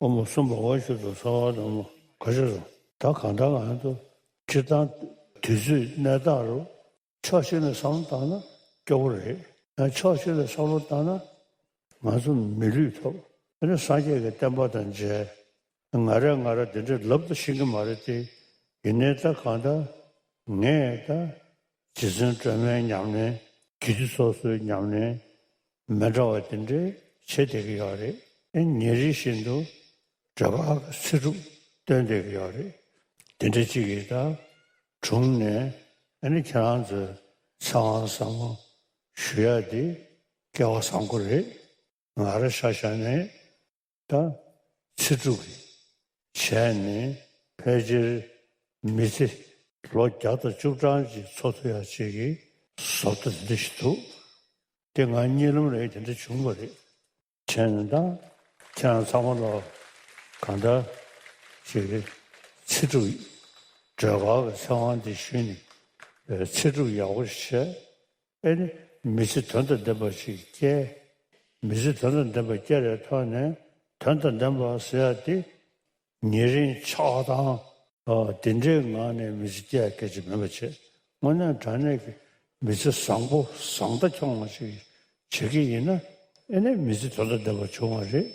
ཨོཾ་གསུམ་པོ་འོ་ཞིག་ཏུ་གསོལ་བ་དང་ག་ཞིག་རུ་ད་གང་ལྟར་ང་ཚོ་སྤྱིར་བཏང་དུས་ཚོད་གནས་སྟངས་རུ་ཕྱོགས་གཅིག་ནས་བསམ་བློ་བཏང་ན་སྐྱོ་པོ་རེད། ཡང་ཕྱོགས་གཅིག་ནས་བསམ་བློ་བཏང་ན་ང་ཚོ་མི་ལུས་ཐོབ། ཨ་ནི་སངས་རྒྱས་ཀྱི་བསྟན་པ་དང་མཇལ། ང་རས་ང་ར་འདི་འདྲའི་ལབ་ཏུ་ཤེས་ཀྱི་མ་རེད་དེ། ཡིན་ནའི་ད་གང་ལྟར་ངས་ད་རྗེ་བཙུན་སྒྲོལ་མའི་ཉམས་ལེན་རྒྱུད་སྡེ་སོ་སོའི་ཉམས་ལེན་མི་འདྲ་བ་དེ་འདྲའི་བྱེད་བསྡད་ཀྱི་ཡོད་རེད། ཨེ་ཉིན་རེ་བཞིན་དུ་སྒྲོལ་དཀར་གྱི་ཚེ་སྒྲུབ་སྟོན་བསྡད་ཀྱི་ཡོད་རེད། དེ་འདྲ་ཅིག་གིས་ད་དྲུང་ནས་ཨ་ནི་ཁྱེད་རང་ཚོའི་ཚེ་དབང་ཟབ་མོ་ཞུ་ཡ་དེ་སྐལ་བ་བཟང་པོ་རེད། ང་ར་ཆ་བཞག་ནས་ད་ཚེ་སྒྲུབ་ཀྱི་བྱས་ནས་ཕལ་ཆེར་མི་ཚེ་ལོ་བརྒྱ་དང་བཅུ་གྲངས་ཅིག་འཚོ་ཐུབ་ཡ་ཅིག་གི་བཟོ་ལྟ་འདི་ཞིག་འདུག་དེ་ང་གཉིད་ལམ་རེད་དེ་འདྲ་བྱུང་བ་རེད། བྱས་ནས་ད་ཁྱེད་རང་ཚང་མ་ལ་གང་ལྟར་ཅིག་ཚེ་སྒྲུབ་སྒྲོལ་དཀར་གྱི་ཚེ་དབང་འདི་ཞུས་ནས་ཚེ་སྒྲུབ་ཡག་པོ་ཞིག་བྱས། ཨེ་ནི་མི་ཚེ་དོན་དང་ལྡན་པ་ཞིག་སྐྱེལ། མི་ཚེ་དོན་དང་ལྡན་པ་སྐྱེལ་བའི་ཐོག་ནས་དོན་དང་ལྡན་པ་ཟེར་ཡ་དེ་ཉེ་རིང་ཆགས་སྡང་ཨ་དེ་འདྲའི་ངང་ནས་མི་ཚེ་སྐྱེལ་ཡ་སྐད་ཆ་མིན་པ་བྱས། དངོས་གནས་དྲང་གནས་ཀྱི་མི་ཚེ་བཟང་པོ་བཟང་མཐའ་འཁྱོངས་པ་ཞིག་བྱེད་ཀྱི་ཡིན་ན་ཨེ་ནི་མི་ཚེ་དོན་དང་ལྡན་པ་བྱུང་བ་རེད།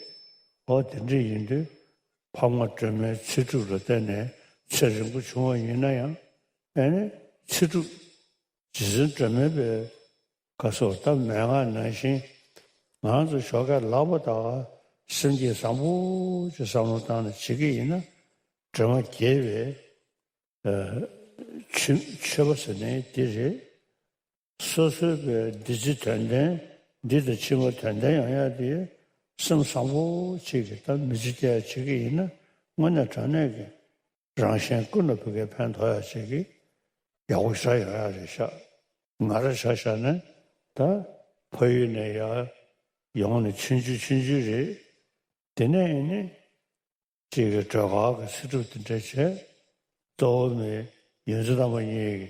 འོ་དེ་འདྲ་ཡིན་དུས་འཕགས་མ་སྒྲོལ་མའི་ཚེ་སྒྲུབ་ལ་བརྟེན་ནས་ཚེ་རིང་པོ་བྱུང་བ་ཡིན་ན་ཡང་ཨེ་ནི་ཚེ་སྒྲུབ་རྗེ་བཙུན་སྒྲོལ་མའི་པའི་བཀའ་སྲོལ་ད་མན་ངག་ནང་བཞིན་ང་ཚོ་ཞོགས་ཀས་ལངས་པ་དང་སེམས་བསྐྱེད་བཟང་པོ་ཅིག་བསམ་བློ་བཏང་ནས་བྱེད་ཀྱི་ཡིན་ན་སྒྲོལ་མ་དགྱེས་པའི་མཆོད་མཆོད་པ་ཟེར་ནས་འདི་རེད། སོ་སོའི་པའི་འདི་ཕྱི་དོན་ལྡན་འདི་དང་ཕྱི་མ་དོན་ལྡན་ཡོང་ཡ་དེ་སེམས་བཟང་པོ་ཅིག་གིས་ད་མི་ཚེ་སྐྱེལ་ཡ་བྱེད་ཀྱི་ཡིན་ན་དངོས་གནས་དྲང་གནས་ཀྱི་རང་གཞན་ཀུན་ལ་ཕན་ཕན་ཐོགས་ཡ་ཞིག་གི་ཡག་པོ་ཞེ་དྲག་ཡོང་ཡ་རེད་ཤག་ང་ར་ཆ་བཞག་ནས་ད་ཕ་ཡུལ་ནས་ཡར་ཡོང་ནས་ཆུང་ཆུང་ཆུང་ཆུང་རེད། དེ་ནས་ནི་ཅིག་གི་སྒྲོལ་དཀར་གྱི་ཚེ་སྒྲུབ་དེ་འདྲ་བྱས། གཙོ་བོ་མི་ཡོངས་འཛིན་རྣམ་པ་གཉིས་ཀྱི་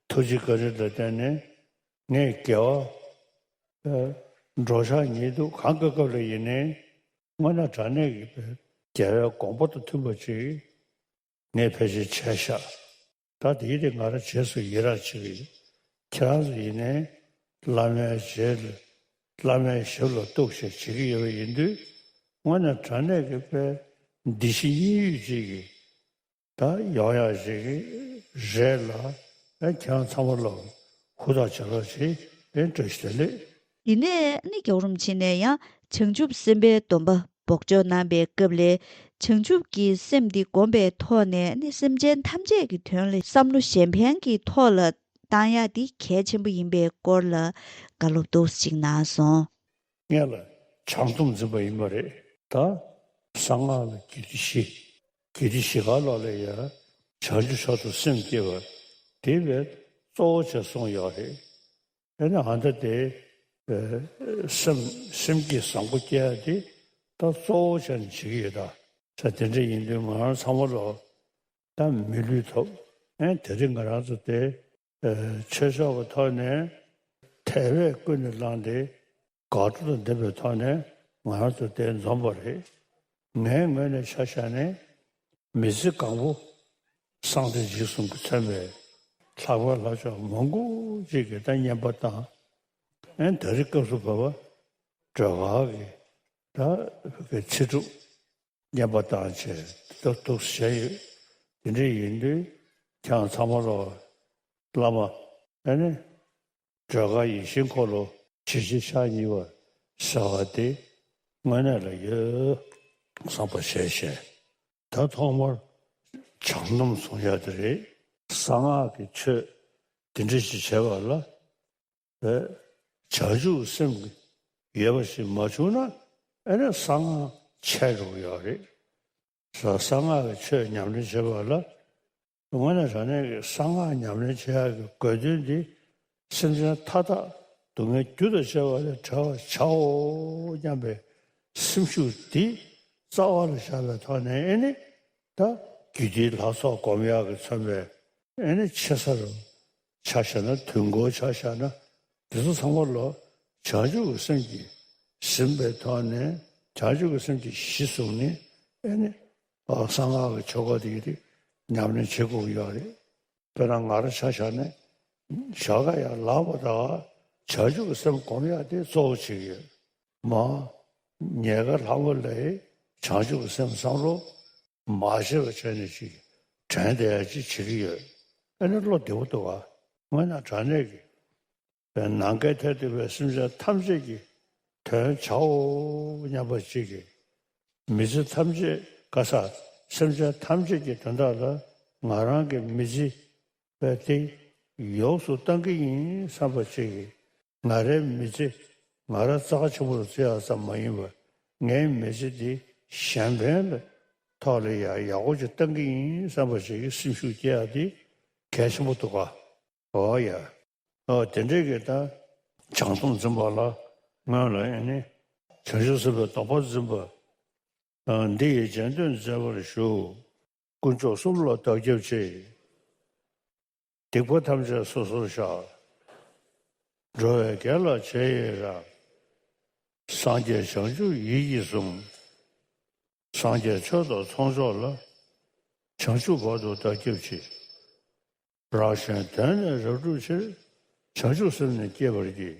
ཐུགས་རྗེ་བཀའ་དྲིན་ལ་བརྟེན་ནས་ངས་དགེ་བ་འགྲོ་འཆག་ཉལ་འདུག་གང་སྐབས་སྐབས་ལ་ཡིན་ནའི་དངོས་གནས་དྲང་གནས་ཀྱི་རྒྱལ་བའི་དགོངས་པ་དང་མཐུན་པ་ཅིག་ངས་ཕལ་ཆེར་བྱས་ཤག་ད་དེའི་རིང་ང་རང་རྗེས་སུ་ཡི་རང་བྱེད་ཀྱི་ཡོད། ཁྱེད་རང་ཚོ་ཡིན་ནའི་བླ་མའི་རྗེས་ལ་བླ་མའི་ཞབས་ལ་གཏུགས་ཤིག་བྱེད་ཀྱི་ཡོད་པ་ཡིན་དུས་དངོས་གནས་དྲང་གནས་ཀྱི་དཔེ་འདི་ཕྱི་གཉིས་ཡོད་ཅིག་གི་ ད་ཡང་ཡང་ཞིག་རེད་ལ། ཨ་ཁྱེད་རང་ཚང་མ་ལ་ཧུར་ཐག་བྱེད་རོགས་བྱེད། ཨེ་བཀྲ་ཤིས་བདེ་ལེགས། དེ་ནས་ནི་རྒྱལ་བ་རིན་པོ་ཆེ་ནས་ཡང་བྱང་ཆུབ་སེམས་དཔའི་སྡོམ་པ་འབོགས་ཆོག་གནང་བའི་སྐབས་ལ། བྱང་ཆུབ་ཀྱི་སེམས་འདི་བསྒོམ་པའི་ཐོག་ནས་ནི་སེམས་ཅན་ཐམས་ཅད་ཀྱི་དོན་ལ་བསམ་བློ་གཞན་ཕན་གྱི་ཐོག་ལ་བཏང་ཡག་འདི་གལ་ཆེན་པོ་ཡིན་པའི་སྐོར་ལ་བཀའ་སློབ་ཏོག་ཙམ་ཅིག་གནང་སོང་། སྔོན་ལ་བྱང་སྡོམ་འཛིན་པ་ཡིན་པ་རེད། ད་གསང་སྔགས་ལ་རྒྱུད་སྡེ་བཞི། རྒྱུད་སྡེ་བཞི་ག་ལ་ལ་ཡ་བྱང་ཆུབ་མཆོག་ཏུ་སེམས་བསྐྱེད་པ་དེ་བས་གཙོ་བོ་བྱས་གསུངས་ཡོད་རེད། ཨེ་ནི་ཨ་མཐའ་དེ་ཨེ་སེམས་སེམས་བསྐྱེད་བཟང་པོ་སྐྱེ་ཡ་དེ་ད་གཙོ་བོ་བྱས་ནས་བྱེད་ཀྱི་ཡོད། ད་ས་དེ་འདྲ་ཡིན་དུས་ང་རང་ཚང་མ་ལོ་ད་མི་ལུས་ཐོབ། ཨེ་དེ་རིང་ང་རང་ཚོ་དེ་ཨེ་ཆོས་ཕྱོགས་ཀྱི་ཐོག་ནས་དལ་བས་ཀུན་ནས་བསླངས་ཏེ་དགག་སྒྲུབ་དང་ལྡན་པའི་ཐོག་ནས་ང་རང་ཚོ་དེ་འཛོམས་པ་རེད། ངའི་ངོས་ནས་ཆ་བཞག་ནས་མི་ཚེ་གང་པོ་གསང་བདེ་འཇིགས་གསུམ་གྱིས་མཚོན་པའི་ལྷག་པའི་ལྷ་མཆོག་མང་པོ་ཅིག་གི་ད་བསྙེན་པ་བཏང་། ཨེ་ད་རེས་སྐབས་སུ་བབ་པ་སྒྲོལ་དཀར་གྱི་ད་གི་ཚེ་སྒྲུབ་བསྙེན་པ་བཏང་བྱས་ད་འདུག་བྱས་ཡོད། དེ་འདྲ་ཡིན་དུས་ཁྱེད་ཚང་མ་ལོ་བླ་མ་ཨེ་ནི། སྒྲོལ་དཀར་ཡིད་བཞིན་འཁོར་ལོ་ཇི་བཞིན་ཕྱག་གཉིས་པ་ཟེར་བ་དེ་དངོས་གནས་ལ་ཡོད་བསམ་པ་བྱས་བྱས། ད་ཐོག་མར་བྱང་སྡོམ་བཟུང་ཡ་དེ་རེད། གསང་སྔགས་ཀྱི་ཆོས་འདི་འདྲ་ཞིག་བྱས་པ་ལ་བྱང་ཆུབ་སེམས་ཡོད་པ་ཞིག་མ་བྱུང་ན་ཨེ་ནི་གསང་སྔགས་ཆད་འགྲོ་གི་ཡོད་རེད། གསང་སྔགས་ཀྱི་ཆོས་ཉམས་ལེན་བྱེད་པ་ལ། དངོས་གནས་དྲང་གནས་ཀྱི་གསང་སྔགས་ཉམས་ལེན་བྱེད་ཡག་གི་དགོས་དོན་འདི། སེམས་ཅན་མཐའ་དག་སྡུག་བསྔལ་རྒྱུ་དང་བཅས་པ་ལས་བྲལ་བར་བྱའོ་སྙམ་པའི་སེམས་ཤུགས་འདི་རྩ་བ་ལ་བཞག་པའི་ཐོག་ནས་ཨེ་ནི། ད་རྒྱུད་སྡེའི་ལྷ་ཚོགས་སྒོམ་ཡག་གི་མཚོན་པའི་ཨེ་ནི་ཆེ་ས་རུ་ཆ་བཞག་ན། དུས་འཁོར་ཆ་བཞག་ན། འདི་ཚོ་ཚང་མ་ལོ་བྱང་ཆུབ་ཀྱི་སེམས་ཀྱིས་ཟིན་པའི་ཐོག་ནས་བྱང་ཆུབ་ཀྱི་སེམས་ཀྱི་གཞི་བཟུང་ནས་ཨེ་ནི། ཨ་གསང་སྔགས་ཀྱི་ཆོ་ག་དེ་རིགས་ཉམས་ལེན་བྱེད་དགོས་ཀྱི་ཡོད་རེད། དཔེར་ན་ང་རང་ཆ་བཞག་ནས་ཞོགས་ཀ་ཡར་ལངས་པ་དང་བྱང་ཆུབ་ཀྱི་སེམས་སྒོམ་ཡག་དེ་གཙོ་བོ་བྱེད་ཀྱི་ཡོད། མ་ཉལ་ཁ་ལྷང་ངེ་ལ་བྱང་ཆུབ་ཀྱི་སེམས་བསམ་བློ་མ་བྱས་པ་བྱས་ནས་ཅིག་དྲན་བསྡད་ཡག་ཅིག་བྱེད་ཀྱི་ཡོད། ཨ་ནི་བློ་བདེ་པོ་འདུག་ག། དངོས་གནས་དྲང་གནས་ཀྱི། པའི་ནམ་མཁའི་མཐས་གཏུགས་པའི་སེམས་ཅན་ཐམས་ཅད་ཀྱི་དོན་བྱའོ་སྙམ་པ་ཅིག་གིས། མི་ཚེ་ཐམས་ཅད་ག་ས་སེམས་ཅན་ཐམས་ཅད་ཀྱི་དོན་དག་ལ་ང་རང་གི་མི་ཚེ་བས་ཏེ་ཡོངས་སུ་བཏང་གི་ཡིན་བསམ་པ་ཅིག་གིས། ང་རའི་མི་ཚེ་ང་རང་རྩ་ཆེན་པོ་རུ་བརྩི་ཡག་ཙམ་མ་ཡིན་པར་ངའི་མི་ཚེ་འདི་གཞན་ཕན་ལ་ཐོག་ལ་ཡང་ཡག་པོ་ཅིག་བཏང་གི་ཡིན་བསམ་པ་ཅིག་གིས་སེམས་ཤུགས་སྐྱེ་ཡག་འདི་གལ་ཆེན་པོ་འདུག་ག། འོ་ཡ། ཨོ་དེ་འདྲའི་གི་ད་བྱང་སྡོམ་འཛིན་པ་ལ་སྔོན་ལ་ཨེ་ནི་བྱང་ཆུབ་སེམས་དཔའི་སྡོམ་པ་འཛིན་པ། ཨ་འདི་ཡི་རྗེས་ཟློས་མཛད་པར་ཞུ། དཀོན་མཆོག་གསུམ་ལ་བདག་སྐྱབས་མཆི། སྡིག་པ་ཐམས་ཅད་སོ་སོར་བཤགས། འགྲོ་བའི་དགེ་ལ་རྗེས་ཡི་རང་། སངས་རྒྱས་བྱང་ཆུབ་ཡིད་ཀྱིས་བཟུང་། སངས་རྒྱས་ཆོས་དང་ཚོགས་མཆོག་ལ། བྱང་ཆུབ་བར་དུ་བདག་སྐྱབས་མཆི། རང་གཞན་དོན་ནི་རབ་བསྒྲུབ་ཕྱིར། བྱང་ཆུབ་སེམས་ནི་བསྐྱེད་པར་བགྱི།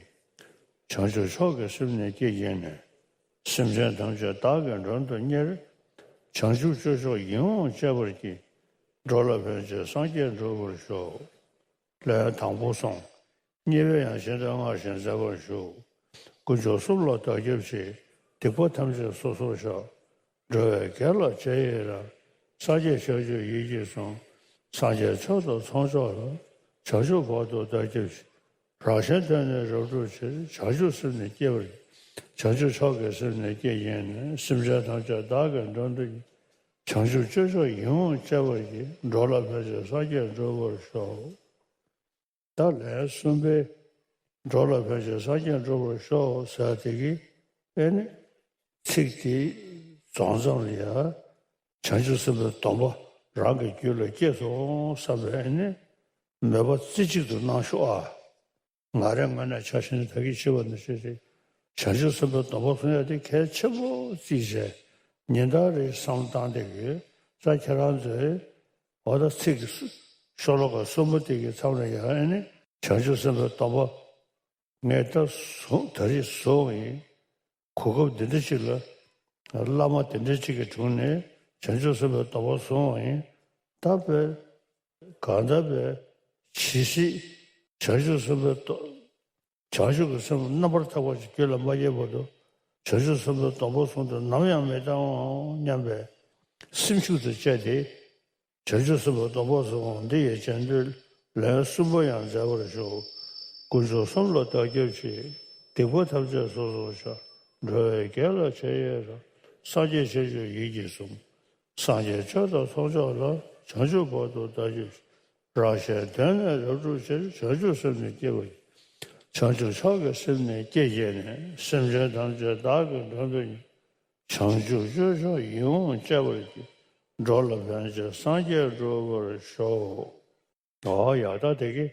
བྱང་ཆུབ་མཆོག་གི་སེམས་ནི་བསྐྱེད་བགྱིས་ནས། སེམས་ཅན་ཐམས་ཅད་བདག་གིས་མགྲོན་དུ་གཉེར། བྱང་ཆུབ་སྤྱོད་མཆོག་ཡིད་འོང་སྤྱད་པར་བགྱི། འགྲོ་ལ་ཕན་ཕྱིར་སངས་རྒྱས་འགྲུབ་པར་ཤོག། ལན་དང་པོ་སོང་། གཉིས་པའི་ཡང་གཞན་དོན་སྔར་བཞིན་མཛད་པར་ཞུ། དཀོན་མཆོག་གསུམ་ལ་བདག་སྐྱབས་མཆི། སྡིག་པ་ཐམས་ཅད་སོ་སོར་བཤགས། འགྲོ་བའི་དགེ་ལ་རྗེས་ཡི་རང་། སངས་རྒྱས་བྱང་ཆུབ་ཡིད་ཀྱིས་བཟུང་། སངས་རྒྱས་ཆོས་དང་ཚོགས་མཆོག་ལ། བྱང་ཆུབ་བར་དུ་བདག་སྐྱབས་མཆི། རང་གཞན་དོན་ནི་རབ་བསྒྲུབ་ཕྱིར། བྱང་ཆུབ་སེམས་ནི་བསྐྱེད་པར་བགྱི། བྱང་ཆུབ་མཆོག་གི་སེམས་ནི་བསྐྱེད་བགྱིས་ནས། སེམས་ཅན་ཐམས་ཅད་བདག་གིས་མགྲོན་དུ། བྱང་ཆུབ་སྤྱོད་མཆོག་ཡིད་འོང་སྤྱད་པར་བགྱི། འགྲོ་ལ་ཕན་ཕྱིར་སངས་རྒྱས་འགྲུབ་པར་ཤོག། ད་ལན་གསུམ་པའི་འགྲོ་ལ་ཕན་ཕྱིར་སངས་རྒྱས་འགྲུབ་པར་ཤོག་ཟེར་དེ་གི་ཨེ་ནི་ཚིག་དེ་རྫོགས་མཚམས་ལ་ཡང་བྱང་ཆུབ་སེམས་དཔའི་སྡོམ་པ་རང་གི་རྒྱུད་ལ་སྐྱེས་སོང་བསམ་པའི་ཨེ་ནི་མོས་པ་རྩེ་གཅིག་ཏུ་གནང་ཤོག་ཨ། ང་རའི་ངོས་ནས་ཆ་བཞག་ན་ད་གིན་ཞུས་པ་ནང་བཞིན་རེད། བྱང་ཆུབ་སེམས་དཔའི་སྡོམ་པ་བཟུང་ཡ་དེ་གལ་ཆེན་པོ་བརྩིས་བྱས་ཉིན་ལྟར་རེ་བསམ་བློ་བཏང་བསྡད་ཀྱི་ཡོད། ས་ཁྱེད་རང་ཚོས། འོ་ད་ཚིག་གི་སུ་ཤོ་ལོ་ཀ་གསུམ་པོ་དེ་གི་མཚམས་ལ་ཡང་ཨེ་ནི་བྱང་ཆུབ་སེམས་དཔའི་སྡོམ་པ་ངས་ད་བཟུང་ད་རེས་བཟུང་བ་ཡིན། གོ་སྐབས་འདི་འདྲ་ཅིག་ལ་བླ་མ་དེ་འདྲ་ཅིག་གི་དྲུང་ནས་བྱང་ཆུབ་སེམས་དཔའི་སྡོམ་པ་བཟུང་བ་ཡིན། ད་བས་གང་ལྟར་བས་ཇི་སྲིད་བྱང་ཆུབ་སེམས་དཔའི་སྟོབས། བྱང་ཆུབ་ཀྱི་སེམས་རྣམ་པར་ཐར་པ་ཞིག་རྒྱུད་ལ་མ་སྐྱེས་བར་དུ། བྱང་ཆུབ་སེམས་དཔའི་སྡོང་པོ་གསུམ་དུ་ནམ་ཡང་མི་གཏང་ངོ་སྙམ་པའི་སེམས་ཤུགས་དང་བཅས་ཏེ། བྱང་ཆུབ་སེམས་དཔའི་སྡོང་པོ་གསུམ་འདི་ཡི་རྗེས་ཟློས་ལན་གསུམ་པ་ཡང་མཛད་པར་ཞུ། དཀོན་མཆོག་གསུམ་ལ་བདག་སྐྱབས་མཆི། སྡིག་པ་ཐམས་ཅད་སོ་སོར་བཤགས། འགྲོ་བའི་དགེ་ལ་རྗེས་ཡི་རང་། སངས་རྒྱས་ཆོས་མཆོག་ཡིད་ཀྱིས་བཟུང་། སངས་རྒྱས་ཆོས་དང་ཚོགས་མཆོག་ལ། བྱང་ཆུབ་བར་དུ་བདག་སྐྱབས་མཆི། རང་གཞན་དོན་ནི་རབ་བསྒྲུབ་ཕྱིར། བྱང་ཆུབ་སེམས་ནི་བསྐྱེད་པར་བགྱི། བྱང་ཆུབ་མཆོག་གི་སེམས་ནི་བསྐྱེད་བགྱིས་ནས། སེམས་ཅན་ཐམས་ཅད་བདག་གིས་མགྲོན་དུ་གཉེར། བྱང་ཆུབ་སྤྱོད་མཆོག་ཡིད་འོང་སྤྱད་པར་བགྱི། འགྲོ་ལ་ཕན་ཕྱིར་སངས་རྒྱས་འགྲུབ་པར་ཤོག། ཨོ་ཡ། ད་དེ་གི་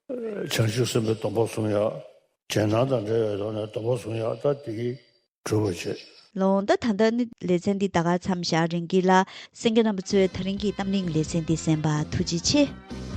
བྱང་ཆུབ་སེམས་དཔའི་སྡོང་པོ་གསུང་ཡག། རྗེས་གནང་དང་འབྲེལ་བའི་ཐོག་ནས་སྡོང་པོ་གསུང་ཡག་ད་དེ་གི་གྲུབ་པ་བྱེད། ལོང་། ད་ད་ལྟ་ནི་ལེ་ཚན་འདི་ད་ག་མཚམས་བཞག། རིང་གི་ལ་གསན་མཁན་རྣམ་པ་ཚོས་ད་རིང་གི་རྣམ་གླིང་ལེ་ཚན་འདི་གསན་པ་ཐུགས་རྗེ་ཆེ།